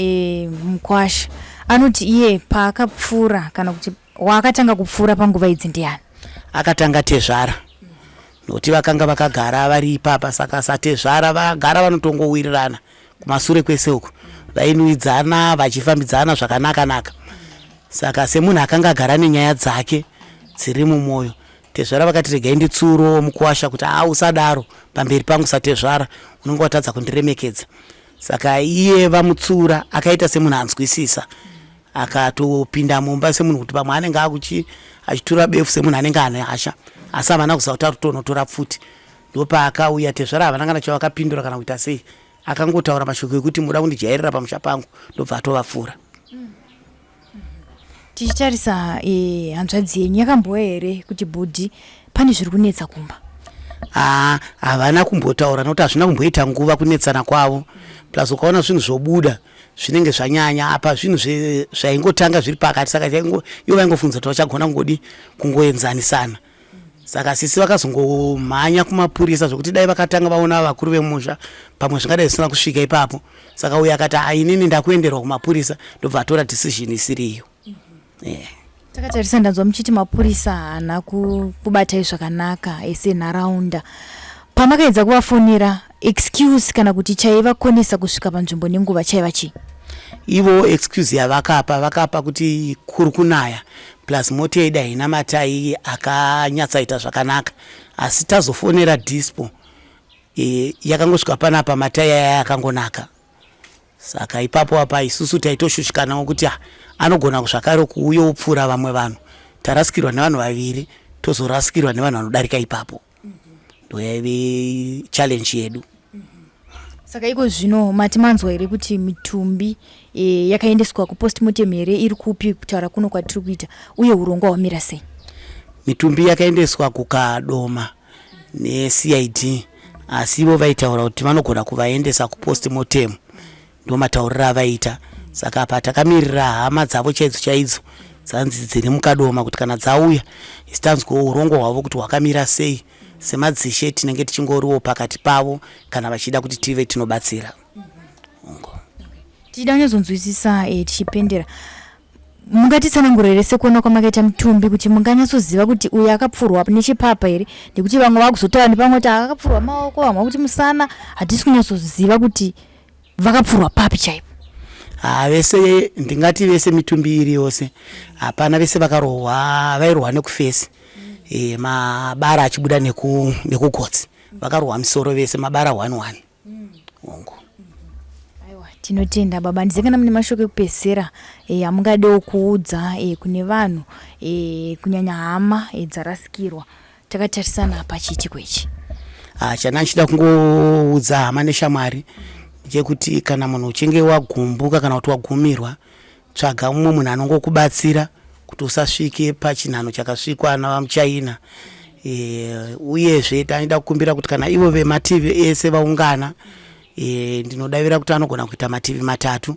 mukwasha anoti iye paakapfuura kana kuti waakatanga kupfuura panguva idzi ndiani? Akatanga tezvara, nokuti vakanga vakagara vari ipapa. Saka satezvara vagara vanotongowirirana kumasure kwese uku, vainuidzana vachifambidzana zvakanaka naka. Saka semunhu akanga agara nenyaya dzake dziri mumwoyo, tezvara vakati regai nditsurowo mukuwasha kuti aa usadaro pamberi pangu satezvara, unenge watadza kundiremekedza. Saka iye vamutsiura akaita semunhu anzwisisa, akatopinda mumba semunhu kuti pamwe anenge akuchi achitura befu semunhu anenge ane hasha, asi havana kuziva kuti ari kutonotora pfuti. Ndopaakauya tezvara havana kana chavakapindura kana kuita sei, akangotaura mashoko ekuti muda kundijairira pamusha pangu, ndobva atovapfura. Tichitarisa e, hanzvadzi yenyu yakambouya here kuti bhudhi pane zviri kunetsa kumba? Haa, havana kumbotaura nokuti hazvina kumboita nguva kunetsana kwavo, plus ukaona zvinhu zvobuda zvinenge zvanyanya apa zvinhu zvaingotanga zviri pakati, saka ivo vaingofungidzira kuti vachagona kungodi kungoenzanisana. Saka sisi vakazongomhanya kumapurisa zvekuti dai vakatanga vaona vakuru vemusha pamwe zvingadai zvisina kusvika ipapo. Saka uyo akati ah, inini ndakuenderwa kumapurisa, ndobva atora decision isiri iyo. Yeah. Takatarisa ndanzwa muchiti mapurisa haana kubatai zvakanaka esenharaunda. Pamakaedza kuvafonera excuse kana kuti chaivakonesa kusvika panzvimbo nenguva chaiva chii? Ivo excuse yavakapa vakapa kuti kuri kunaya plus mota yedu haina matai akanyatsaita zvakanaka, asi tazofonera dispo e, yakangosvika panapa matai aya akangonaka. Saka ipapo apa isusu taitoshushikanawo kuti ah, anogona zvakare kuuya opfuura vamwe vanhu, tarasikirwa nevanhu vaviri tozorasikirwa nevanhu vanodarika ipapo. Ndoyaive challenge yedu. Saka iko zvino mati manzwa here kuti mitumbi e, yakaendeswa kupostmortem here, iri kupi kutaura kuno kwatiri kuita, uye urongwa hwamira sei? Mitumbi yakaendeswa kuKadoma neCID, asi ivo vaitaura kuti vanogona kuvaendesa kupostmortem, ndomatauriro avaita. Saka apa takamirira hama dzavo chaidzo chaidzo dzanzi dziri muKadoma kuti kana dzauya isi tanzwawo urongwa hwavo kuti hwakamira sei. Semadzishe tinenge tichingoriwo pakati pavo kana vachida kuti tive tinobatsira. Tichida kunyatsonzwisisa e, tichipendera, mungatitsanangura here sekuona kwamakaita mutumbi kuti munganyatsoziva kuti uyu akapfurwa nechepapa here? Nekuti vamwe vakuzotaura nepamwe kuti akapfurwa maoko, vamwe vakuti musana, hatisi kunyatsoziva kuti vakapfurwa papi chaipo. Ha, vese ndingati vese mitumbi iri yose hapana, vese vakarohwa vairohwa nekufesi e, mabara achibuda nekugotsi, vakarohwa misoro vese mabara 1 1 hongu. Aiwa, tinotenda baba. Ndizive kana mune mashoko ekupedzisira e, amungadewo kuudza e, kune vanhu e, kunyanya hama e, dzarasikirwa takatarisana pachiitiko ichi. Ah, chana ndichida kungoudza hama neshamwari chekuti kana munhu uchinge wagumbuka kana kuti wagumirwa, tsvaga mumwe munhu anongokubatsira kuti usasvike pachinhano chakasvikwa navaMuchina. E, uyezve tanoda kukumbira kuti kana ivo vemativi ese vaungana, e, ndinodavira kuti anogona kuita mativi matatu,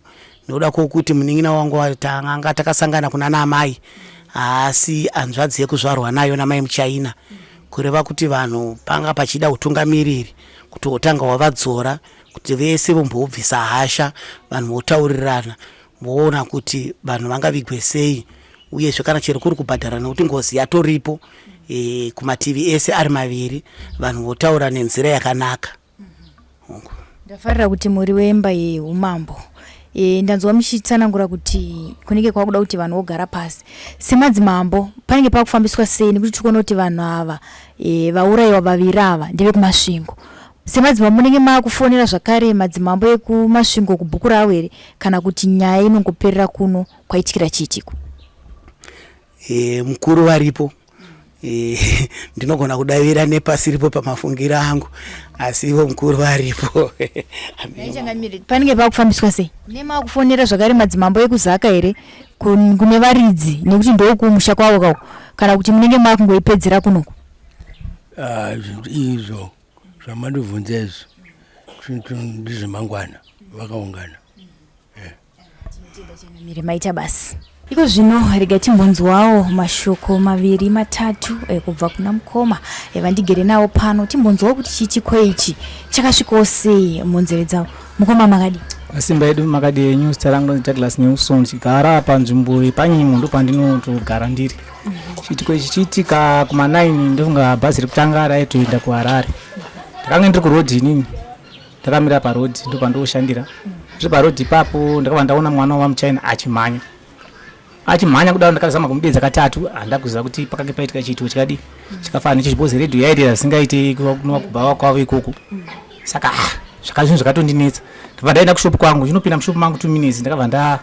nokuda kwokuti munin'ina wangu tanga takasangana kuna naamai haasi hanzvadzi yekuzvarwa nayo namai Muchina, kureva kuti vanhu panga pachida utungamiriri kuti wotanga wavadzora kuti vese vombobvisa hasha, vanhu votaurirana voona kuti vanhu vangavigwe sei, uyezve kana chero kuri kubhadhara nekuti ngozi yatoripo e, kumativi ese ari maviri, vanhu votaura nenzira yakanaka. Ndafarira kuti muri wemba yeumambo. E, ndanzwa muchitsanangura kuti kunenge kwakuda kuti vanhu vogara pasi semadzimambo, panenge pakufambiswa sei? Nekuti tiri kuona kuti vanhu ava e, vaurayiwa vaviri ava ndevekuMasvingo. Semadzimambo munenge makufonera zvakare madzimambo ekuMasvingo kubhuku ravo here, kana kuti nyaya inongoperera kuno kwaitikira chiitiko? E, mukuru varipo e, ndinogona kudavira nepasiripo pamafungiro angu, asi ivo mukuru varipo. Panenge pakufambiswa sei? Nemakufonera zvakare madzimambo ekuZaka here kune varidzi, nekuti ndokumusha kwavo kako, kana kuti munenge makungoipedzera kunoku? Ah, izvo zvamandibvunza izvo ndezvemangwana vakaungana. Changamire, maita basi. Iko zvino rega timbonzwawo mashoko maviri matatu eh, kubva kuna mukoma eh, vandigere navo pano, timbonzwawo kuti chiitiko ichi chakasvikawo sei munzeve dzavo. Mukoma, makadi? Masimba edu, makadi enyu? Zita rangu ndonzi Douglas Nelson, ndichigara panzvimbo yepaNyimo, ndopandinotogara ndiri. Chiitiko ichi chiitika kuma9, ndofunga bhazi rekutanga raitoenda kuHarare. Ndakange ndiri kurodhi inini, ndakamira parodhi, ndopandoshandira. Ndiri parodhi ipapo ndakabva ndaona mwana waMuchina achimhanya, achimhanya kudaro. Ndakazama kumudedza katatu, handida kuziva kuti pakange paitika chiitiko chikadi chikafanana nechichi, because redhiyo yairira zvisingaite kunova kubva kwavo ikoko. Saka ah, Zvakazvinhu zvakatondinetsa. Ndabva ndaenda kushop kwangu, ndinopinda mushop mangu 2 minutes ndakabva nda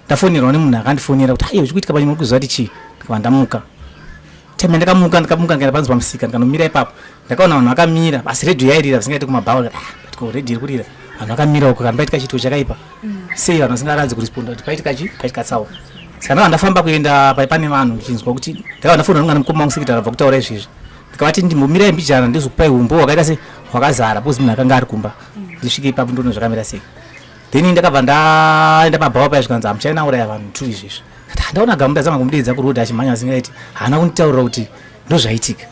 ndafonerwa nemunhu akandifonera kuti aiwa zvikuitika panyuma kuziva kuti chii. Ndakabva ndamuka. Time yandakamuka ndikamuka ndikaenda panzi pamusika ndikanomira ipapo. Ndakaona vanhu vakamira asi radio yairira zvisingaite kumabhawa ndikati ah but ko radio iri kurira vanhu vakamira uko kana paitika chiitiko chakaipa. Sei vanhu vasingaradzi kuresponda kuti paitika chi paitika tsaona. Saka ndakabva ndafamba kuenda pai pane vanhu ndichinzwa kuti ndakabva ndafonera nungana mukoma wangu sekitari abva kutaura izvezvi. Ndikavati ndimbomirai mbijana ndizokupai umbo hwakaita se hwakazara because munhu akanga ari kumba. Ndisvike ipapo ndoona zvakamira sei. Then ndakabva ndaenda pabhawa paya zvikanzi hamuchaina uraya vanhu tu izvezvi. Ndati ah, ndaona gamu ndazama kumudeedza kuroad achimhanya asingaiti. Haana kunditaurira kuti ndozvaitika.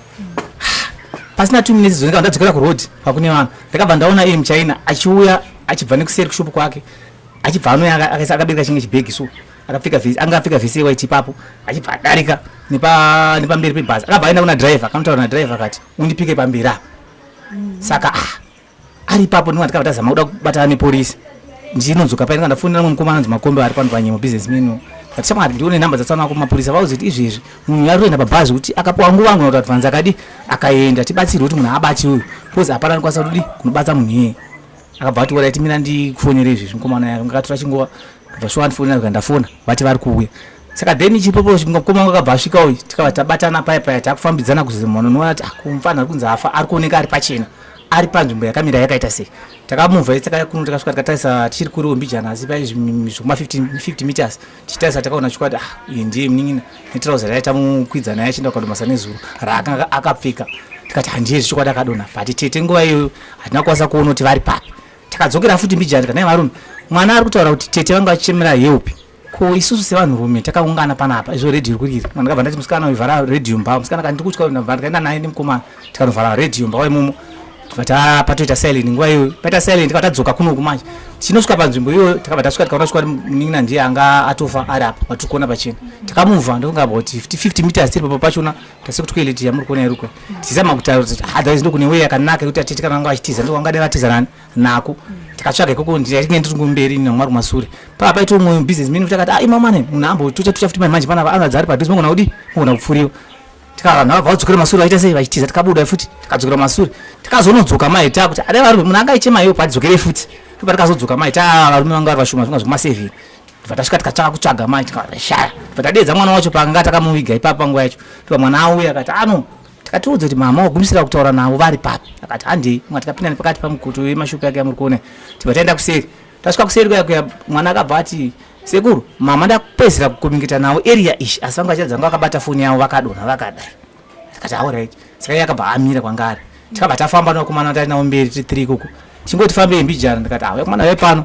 Pasina 2 minutes ndakabva ndadzokera kuroad kwakune vanhu. Ndakabva ndaona iye muchaina achiuya achibva nekuseri kushopu kwake achibva anouya akaisa akabereka chimwe chibhegi so akapfeka vhesi anga apfeka vhesi yewaiti ipapo achibva adarika nepa nepamberi pebhazi akabva aenda kuna driver akanotaura nadriver akati undipike pamberi apa saka ah ari ipapo ndinga ndikabva tazama kuda kubatana nepolisi ndinodzoka paye ndinga ndafonera mumwe mukomana anonzi makombe ari pano panyemo businessman ndati shamwari ndione nhamba dzatsana wako mapurisa vauze kuti izvezvi munhu ari kuenda pabhazi kuti akapuwa nguva angona kuti advance akadi akaenda tibatsirwe kuti munhu abati uyu because hapana anokwanisa kudii kunobatsa munhu iyeye akabva ati orit mina ndikufonere izvezvi mukomana yake ngakatora chinguva bva shuwa andifonera ndika ndafona vati vari kuuya saka then chipopo mukoma wangu akabva asvika uyu tikabva tabatana paya paya takufambidzana kuzimhono unoona kuti ah, mufana ari kunzi afa ari kuoneka ari pachena ari panzvimbo yakamira yakaita sei takamuvha takaya kuno takasvika tikatarisa tichiri kuriwo mbijana asi pai zvekuma 50 meters tichitarisa takaona chokwadi ah uyu ndiye munin'ina netirauza raye tamukwidza naye achienda kukadomasa nezuro raakanga akapfeka tikati handiye zvechokwadi akadonha but tete nguva iyoyo hatina kukwanisa kuona kuti vari papi takadzokera futi mbijana tikati nhai varume mwana ari kutaura kuti tete vanga vachichemera help ko isusu sevanhurume takaungana panapa izvo redhiyo iri kurira mwana ndakabva ndati musikana uyu vhara redhiyo mba musikana kati ndikutya ndabva ndikaenda naye nemukomana tikanovhara redhiyo mba imomo tibva tapatoita silent nguva iyoyo paita silent tikabva tadzoka kunoku manje tichinosvika panzvimbo iyoyo takabva tasvika tikaona svika munin'ina ndiye anga atofa ari apa vatiri kuona pachena takamuvha ndofunga about 50 meters tiri papa pachona tase kutoilet yamuri kuona irikwe tichizama kutaura kuti otherwise ndokune way yakanaka yekuti atete kana vanga vachitiza ndovangade vatiza nani nako tikatsvaga ikoko ndinge ndiri kumberi namwari kumasure paa paita umwe business man kuti akati ah imamane munhu ambotucha tucha futi manje panapa anoratidza ari padhuze mogona kudii mogona kupfuriwa tikavanhu vabva vadzokera masure vaita sei vachitiza tikabuda futi tikadzokera masure tikazonodzoka mai takuti adai varume munhu anga aichema iwo padzokerei futi topa tikazodzoka mai ta varume vanga vari vashoma zvinga zvekuma seven tobva tasvika tikatsvaka kutsvaga mai tikashaya tobva tadeedza mwana wacho paanga takamuviga ipapo panguva yacho toba mwana auya akati ano tikatiudza kuti mama wagumisira kutaura navo vari papi akati handei mwa tikapinda nepakati pamukoto wemashopu yake yamuri kuona tibva taenda kuseri tasvika kuseri kuya kuya mwana akabva ati sekuru mama ndakupedzera kukomingita navo area ishi asi vanga vachiratidza vanga vakabata foni yavo vakadonha vakadai tikati alright saka iye akabva amira kwanga ari tikabva tafamba nevakomana tari navo mberi tiri three ikoko chingoti fambei mbijana ndikati ah vakomana vai pano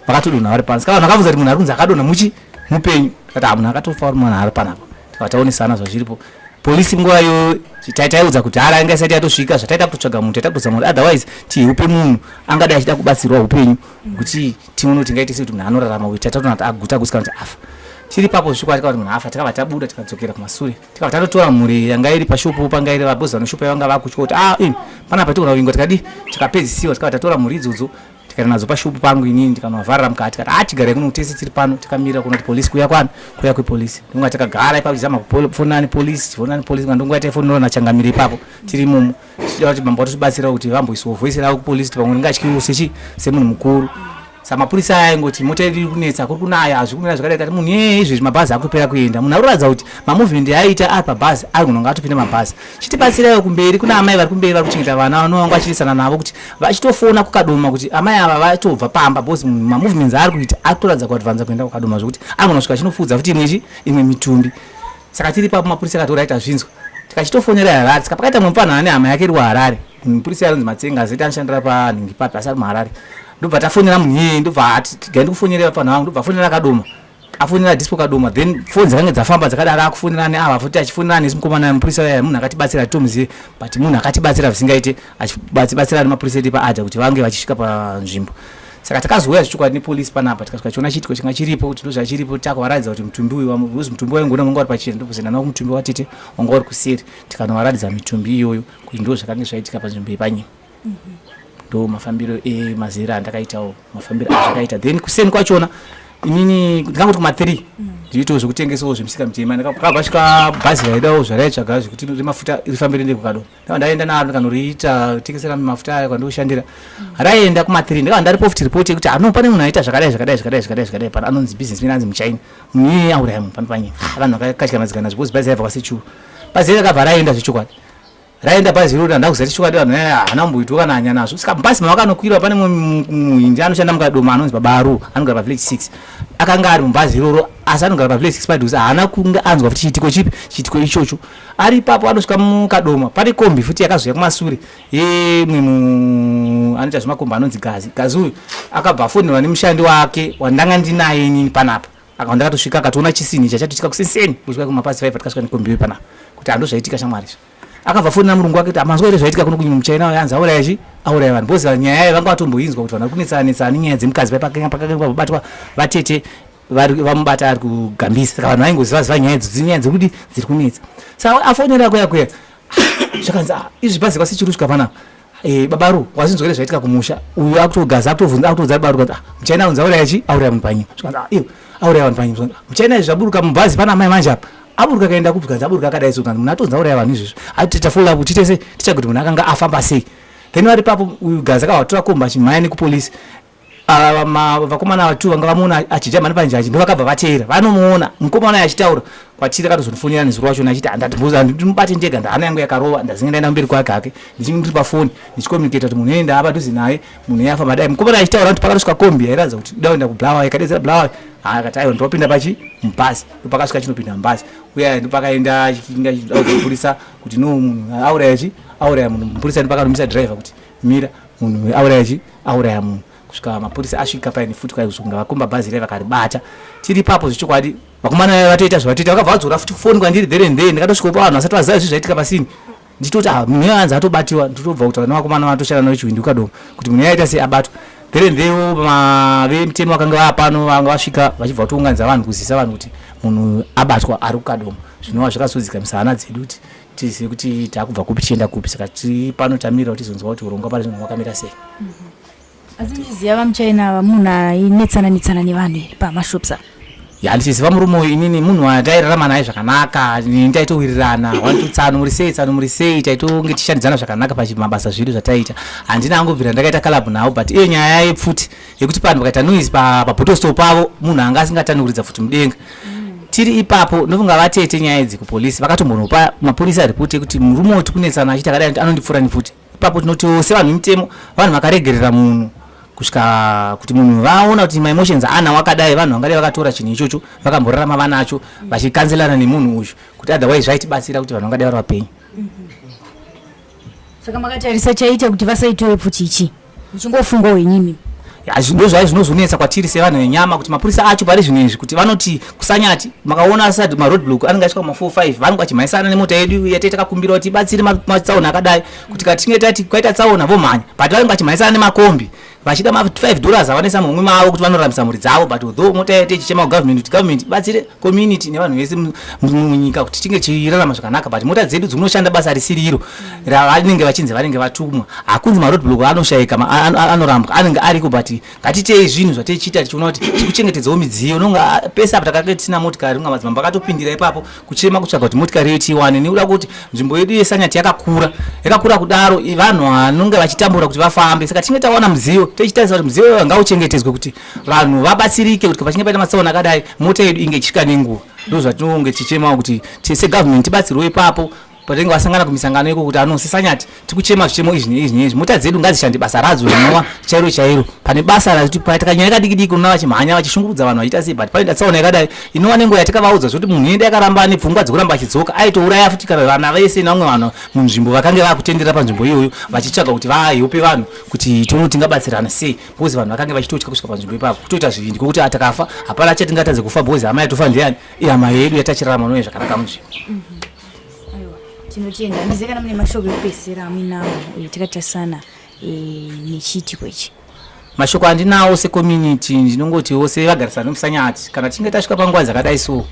vakatodonha vari pano saka vanhu vakabvunza kuti munhu ari kunzi akadonha muchi mupenyu ndikati ah munhu akatofa uri munhu ari panapa tikabva taonesana zvazviripo polisi nguva iyoyo taiudza kuti hara inga isati yatosvika zvataita kutotsvaga munhu taita kutotsvaga munhu otherwise tiupe munhu angadai achida kubatsirwa upenyu kuti tione kuti tingaite sei kuti munhu anorarama uyu taitoona kuti aguta agusikana kuti afa tiri papo zvikwati kuti munhu afa takabva tabuda tikadzokera kumasure tikabva tatotora mhuri yanga iri pashopu panga iri vabozi vanoshopu yavanga vakutya kuti ah ini panapa tigona kuvingwa tikadii tikapedzisiwa tikabva tatora mhuri idzodzo tikaenda nadzo pashopu pangu inini ndikanovavharira mukati tikati ah tigarai kuno tese tiri pano tikamirira kuona kuti polisi kuya kwani kuya kwepolisi ndonga takagara ipapo tichizama kufonana nepolisi tichifonana nepolisi ndonguva taifonera nachangamire ipapo tiri imomo tichida kuti mambo vatotibatsira kuti vamboisiwo voice ravo kupolisi kuti pamwe ringatyiwo sechi semunhu mukuru sa mapurisa aya aingoti mota yedu iri kunetsa kuri kunaya hazvi kumira zvakadai kati munhu yee izvezvi mabhazi akutopera kuenda munhu ari kuratidza kuti mamovement aiita ari pabhazi ari kunonga atopinda mabhazi chitibatsiraiwo kumberi kuna amai vari kumberi vari kuchengeta vana vanovanga vachirisana navo kuti vachitofona kukadoma kuti amai ava vatobva pamba because mamovements aari kuita ari kutoratidza kuadvanza kuenda kukadoma zvekuti angonosvika achinofudza futi imwe chi imwe mitumbi saka tiri ipapo mapurisa akati orit azvinzwa tikachitofonera harare saka pakaita mumwe mupfanha ane hama yake iri kuharare mupurisa anonzi matsenga azita anoshandira panhingi papi asi ari muharare ndobva tafonera munhu iyeye ndobva ati gai ndikufonera vapfanha vangu ndobva afonera kadoma afonera dispo kadoma then foni dzakange dzafamba dzakadaro akufonera neava futi achifonera nesu mukomana mupurisa uya munhu akatibatsira tomuzive but munhu akatibatsira zvisingaite achibatsira nemapurisa edu paada kuti vange vachisvika panzvimbo saka takazouya zvechokwadi nepolisi panapa tikasvika chiona chiitiko changa chiripo kuti ndozvachiripo takuvaratidza kuti mutumbi uyu because mutumbi waingona wanga uri pachena ndokuzoenda nawo kumutumbi watete wanga uri kuseri tikanovaratidza mitumbi iyoyo kuti ndo zvakange zvaitika panzvimbo yepanyima ndo mafambiro emazera andakaitawo mafambiro azvakaita then kuseni kwachona inini ndingangoti kuma 3. Ndiitowo zvekutengesawo zvemusika mutema. Ndakabva svika bhazi raidawo zvaraitsvaga zvekuti remafuta rifambe riende kukadoma. Ndakabva ndaenda naro ndikanoriita tengesera mafuta aya kwandoshandira. Raenda kuma 3 ndakabva ndaripa futi report yekuti ano pane munhu aita zvakadai zvakadai zvakadai zvakadai zvakadai pano anonzi businessman anzi muchaina. Munhu iyeye auraya munhu pano panyika. Vanhu vakakatyamadzikana because bhazi raibva kwaSechuru. Bhazi rakabva raenda zvechokwadi. Raenda bhazi iroro handina kuziva chokwadi vanhu vaya haana kumboitwa kana hanya nazvo. Saka bhazi mavakanokwira pane mumwe muhindi anoshanda mukadoma anonzi baba Aru anogara pavillage 6 akanga ari mubhazi iroro asi anogara pavillage 6 padhuze haana kunge anzwa futi chiitiko chipi chiitiko ichocho. Ari ipapo anosvika mukadoma pane kombi futi yakazouya kumasure yemwe anoita zvemakombi anonzi Gazi. Gazi uyu akabva afonerwa nemushandi wake wandanga ndinaye inini panapa. Akabva ndakatosvika akatoona chisini ichi achatoitika kusenseni kusvika kumapasi 5 atikasvika nekombi iyoyo panapa kuti hando zvaitika shamwari izvi. Akabva afonera murungu wake kuti amanzwa here zvaitika kuno kunyimo muchina uyo anzi auraya chi auraya vanhu because nyaya yayo vanga vatomboinzwa kuti vanhu vari kunetsana netsana nenyaya dzemukadzi paye pakanga pakanga pabatwa vatete vari vamubata ari kugambisa saka vanhu vaingoziva ziva nyaya idzo dzinyaya dzekuti dziri kunetsa saka afonera kuya kuya zvakanzi ah, izvi bhazi kwasichiri kusvika panapa Eh, baba Ru, wazinzwa here zvaitika kumusha? Uyu akutogaza akutovhunza akutoudza baba Ru kuti ah, muchaina unzi auraya chi? Auraya munhu panyika. Zvikanzi ah, iwe auraya vanhu panyika. Zvikanzi ah, muchaina izvi zvaburuka mubhazi pana amai manje apa. Aburuka akaenda kupi? Zvikanzi aburuka akadai so kanzi munhu atonzi auraya vanhu izvezvi. Ati ticha follow up tiite sei? Tichage kuti munhu akanga afamba sei. Then vari papo uyu gaza akavatora komba achimhanya nekupolisi. Ava vakomana ava tu vanga vamuona achijamba nepanjanji ndovakabva vateera vanomuona mukomana uyu achitaura kwatiri akatozondifonera nezuro wacho achiti handati ndimubate ndega ndahana yangu yakarova ndazinge ndaenda kumberi kwake hake ndichinge ndiri pafoni ndichicommunicata kuti munhu iyeye ndaava padhuze naye munhu iyeye afamba dai mukomana achitaura kuti pakatosvika kombi yairatidza kuti ida kuenda kubulawayo ikadedzera bulawayo haa akati aiwa ndopinda pachi mubhazi ndopakasvika chinopinda mubhazi uye ndopakaenda achinge achiudza mupurisa kuti no munhu auraya chi auraya munhu mupurisa ndopakanomisa driver kuti mira munhu auraya chi auraya munhu kusvika mapurisa asvika paine futi kwai kusvika vakomba bhazi riya vakaribata tiri ipapo zvechokwadi vakomana vaya vatoita zvavatoita vakabva vadzora futi foni kwandiri there and there ndakatosvika pa vanhu vasati vaziva zvi zvaitika pasini ndichitoti ah munhu iye anzi atobatiwa nditobva kutaura nevakomana vatoshanda navo chihwindi kukadoma kuti munhu iye aita sei abatwa there and there vemutemo vakanga vapano vanga vasvika vachibva kutounganidza vanhu kuzivisa vanhu kuti munhu abatwa ari kukadoma zvinova zvakazodzikamisa hana dzedu kuti tizive kuti takubva kupi tichienda kupi saka tiri pano tamirira kuti tizonzwa kuti urongwa pari zvino hwakamira sei. Asi muchiziva vamuchaina ava munhu ainetsana netsana nevanhu here pamashops apa? Ya ndichiziva murume uyu inini munhu watairarama naye zvakanaka ini taitowirirana wanti tsano muri sei tsano muri sei taitonge tichishandidzana zvakanaka pachimabasa zvedu zvataiita handina angobvira ndakaita kalabhu navo but iyo nyaya yepfuti yekuti panhu pakaita noise pabottle store pavo munhu anga asingatani kuridza pfuti mudenga tiri ipapo ndofunga vatete nyaya idzi kupolisi vakatombonopa mapurisa report yekuti murume uyu tikunetsana achiti akadai anondipfura nepfuti ipapo tinoti sevanhu vemutemo vanhu vakaregerera munhu kusvika kuti munhu vaona kuti maemotions ana wakadai vanhu vangadai vakatora chinhu ichocho vakamborarama vanacho vachikanzelana nemunhu uyu kuti otherwise zvaitibatsira kuti vanhu vangadai vari vapenyu. Saka makatarisa chaita kuti vasaitore pfuti ichi muchingofungawo henyu imimi? Ndozvai zvinozonetsa kwatiri sevanhu venyama kuti mapurisa acho pari zvino izvi kuti vanoti kusanyati makaona asati maroad block anenge asvika kuma 4 5 vanenge vachimhanyisana nemota yedu yatei takakumbira kuti ibatsire matsaona akadai kuti katinge tati kwaita tsaona vomhanya but vanenge vachimhanyisana nemakombi vachida ma 5 dollars avanoisa muhomwe mavo kuti vanorambisa mhuri dzavo but although mota yaita ichichema kugovernment kuti government ibatsire community nevanhu vese munyika kuti tinge tichirarama zvakanaka but mota dzedu dzinoshanda basa risiri iro ravanenge vachinzi vanenge vatumwa hakunzi maroad block anoshaika anorambwa anenge ariko but ngatitei zvinhu zvatichiita tichiona kuti tikuchengetedzawo midziyo nonga pese apa takange tisina motikari unga madzimambo akatopindira ipapo kuchema kutsvaga kuti motikari iyo tiiwane nekuda kuti nzvimbo yedu yesanyati yakakura yakakura kudaro vanhu vanonge vachitambura kuti vafambe saka tinge tawana mudziyo tichitarisa kuti mudziyo iyoyo ngauchengetedzwe kuti vanhu vabatsirike kuti pachinge paita matsaona akadai mota yedu inge ichisvika nenguva ndozvatinonge tichichemawo kuti segovernment tibatsirwe ipapo patinenge vasangana kumisangano iko kuti ano sesanyati tikuchema zvichemo izvi neizvi neizvi mota dzedu ngadzishande basa radzo rinova chairo chairo pane basa rakuti paita kanyaya kadiki diki unoona vachimhanya vachishungurudza vanhu vachiita sei but panoita tsaona yakadai inova nenguva yatikavaudza zvekuti munhu ende akaramba ane pfungwa dzekuramba achidzoka aitouraya futi kana vana vese nevamwe vanhu munzvimbo vakange vakutenderera panzvimbo iyoyo vachitsvaga kuti vaheope vanhu kuti tione kuti tingabatsirana sei because vanhu vakange vachitotya kusvika panzvimbo ipapo kutoita zvivindi kwekuti atakafa hapana chatingatadze kufa because hama yatofa ndiyani ihama yedu yatachirarama noye zvakanaka munzvimbo. Aiwa, tinotenda. Handizive kana mune mashoko ekupedzisira amuinawo takatarisana nechiitiko ichi. Mashoko andinawo secommunity ndinongotiwo sevagarisani vemusanyati kana tichinge tasvika panguva dzakadai so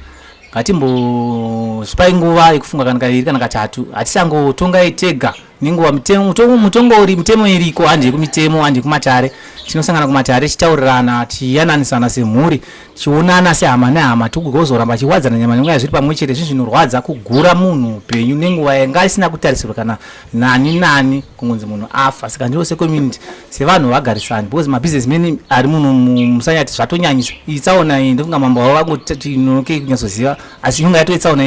ngatimbozvipai nguva yekufunga kana kaviri kana katatu hatisangotongai tega. Nenguva mutemo mutongo uri mitemo iriko, handi kumitemo, handi kumatare. Tinosangana kumatare tichitaurirana, tichiyananisana semhuri, tichionana sehama nehama, tigozoramba tichiwadzana nyama nemweya zviri pamwe chete. Zvinhu zvinorwadza kugura munhu upenyu nenguva yanga isina kutarisirwa kana nani nani, kungonzi munhu afa. Saka ndiro secommunity, sevanhu vagarisani, because mabusinessmen ari muno muSanyati zvatonyanyisa. Iyi tsaona iyi, ndofunga mambo vavo vangotinonoke kunyatsoziva, asi inonga yatove tsaona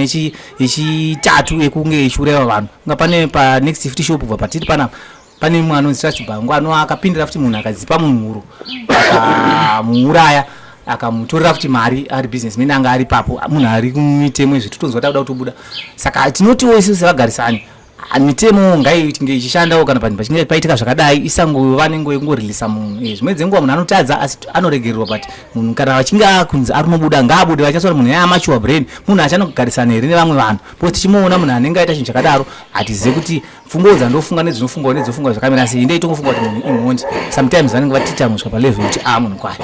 yechitatu yekunge ichiuraiwa vanhu. Kunga pane panext 50 shop kubva patiri panapa, pane mumwe anonzi Trust Bangu ano akapindira futi munhu, akadzipa munhu huro, akamuuraya, akamutorera futi mari, ari businessman anga ari papo, munhu ari kumitemo. Izvi totonzwa takuda kutobuda. Saka tinotiwo isusu sevagarisani, mitemo ngaitinge ichishandawo kana panhu pachinge paitika zvakadai, isangova nenguva yekungorilisa munhu. Zvimwe dzenguva munhu anotadza asi anoregererwa, but munhu kana vachinge akunzi ari kunobuda, ngaabude. Vachasora munhu yaamature brain, munhu achanogarisana here nevamwe vanhu? Because tichimuona munhu anenge aita chinhu chakadaro, hatizive kuti pfungwa dzandofunga nedzinofungawo nedzinofunga zvakamira sei. Indei tongofunga kuti munhu imhondi. Sometimes vanenge vatita musvika palevel yekuti a munhu kwayo.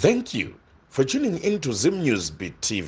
Thank you for tuning in to Zim News Beat TV.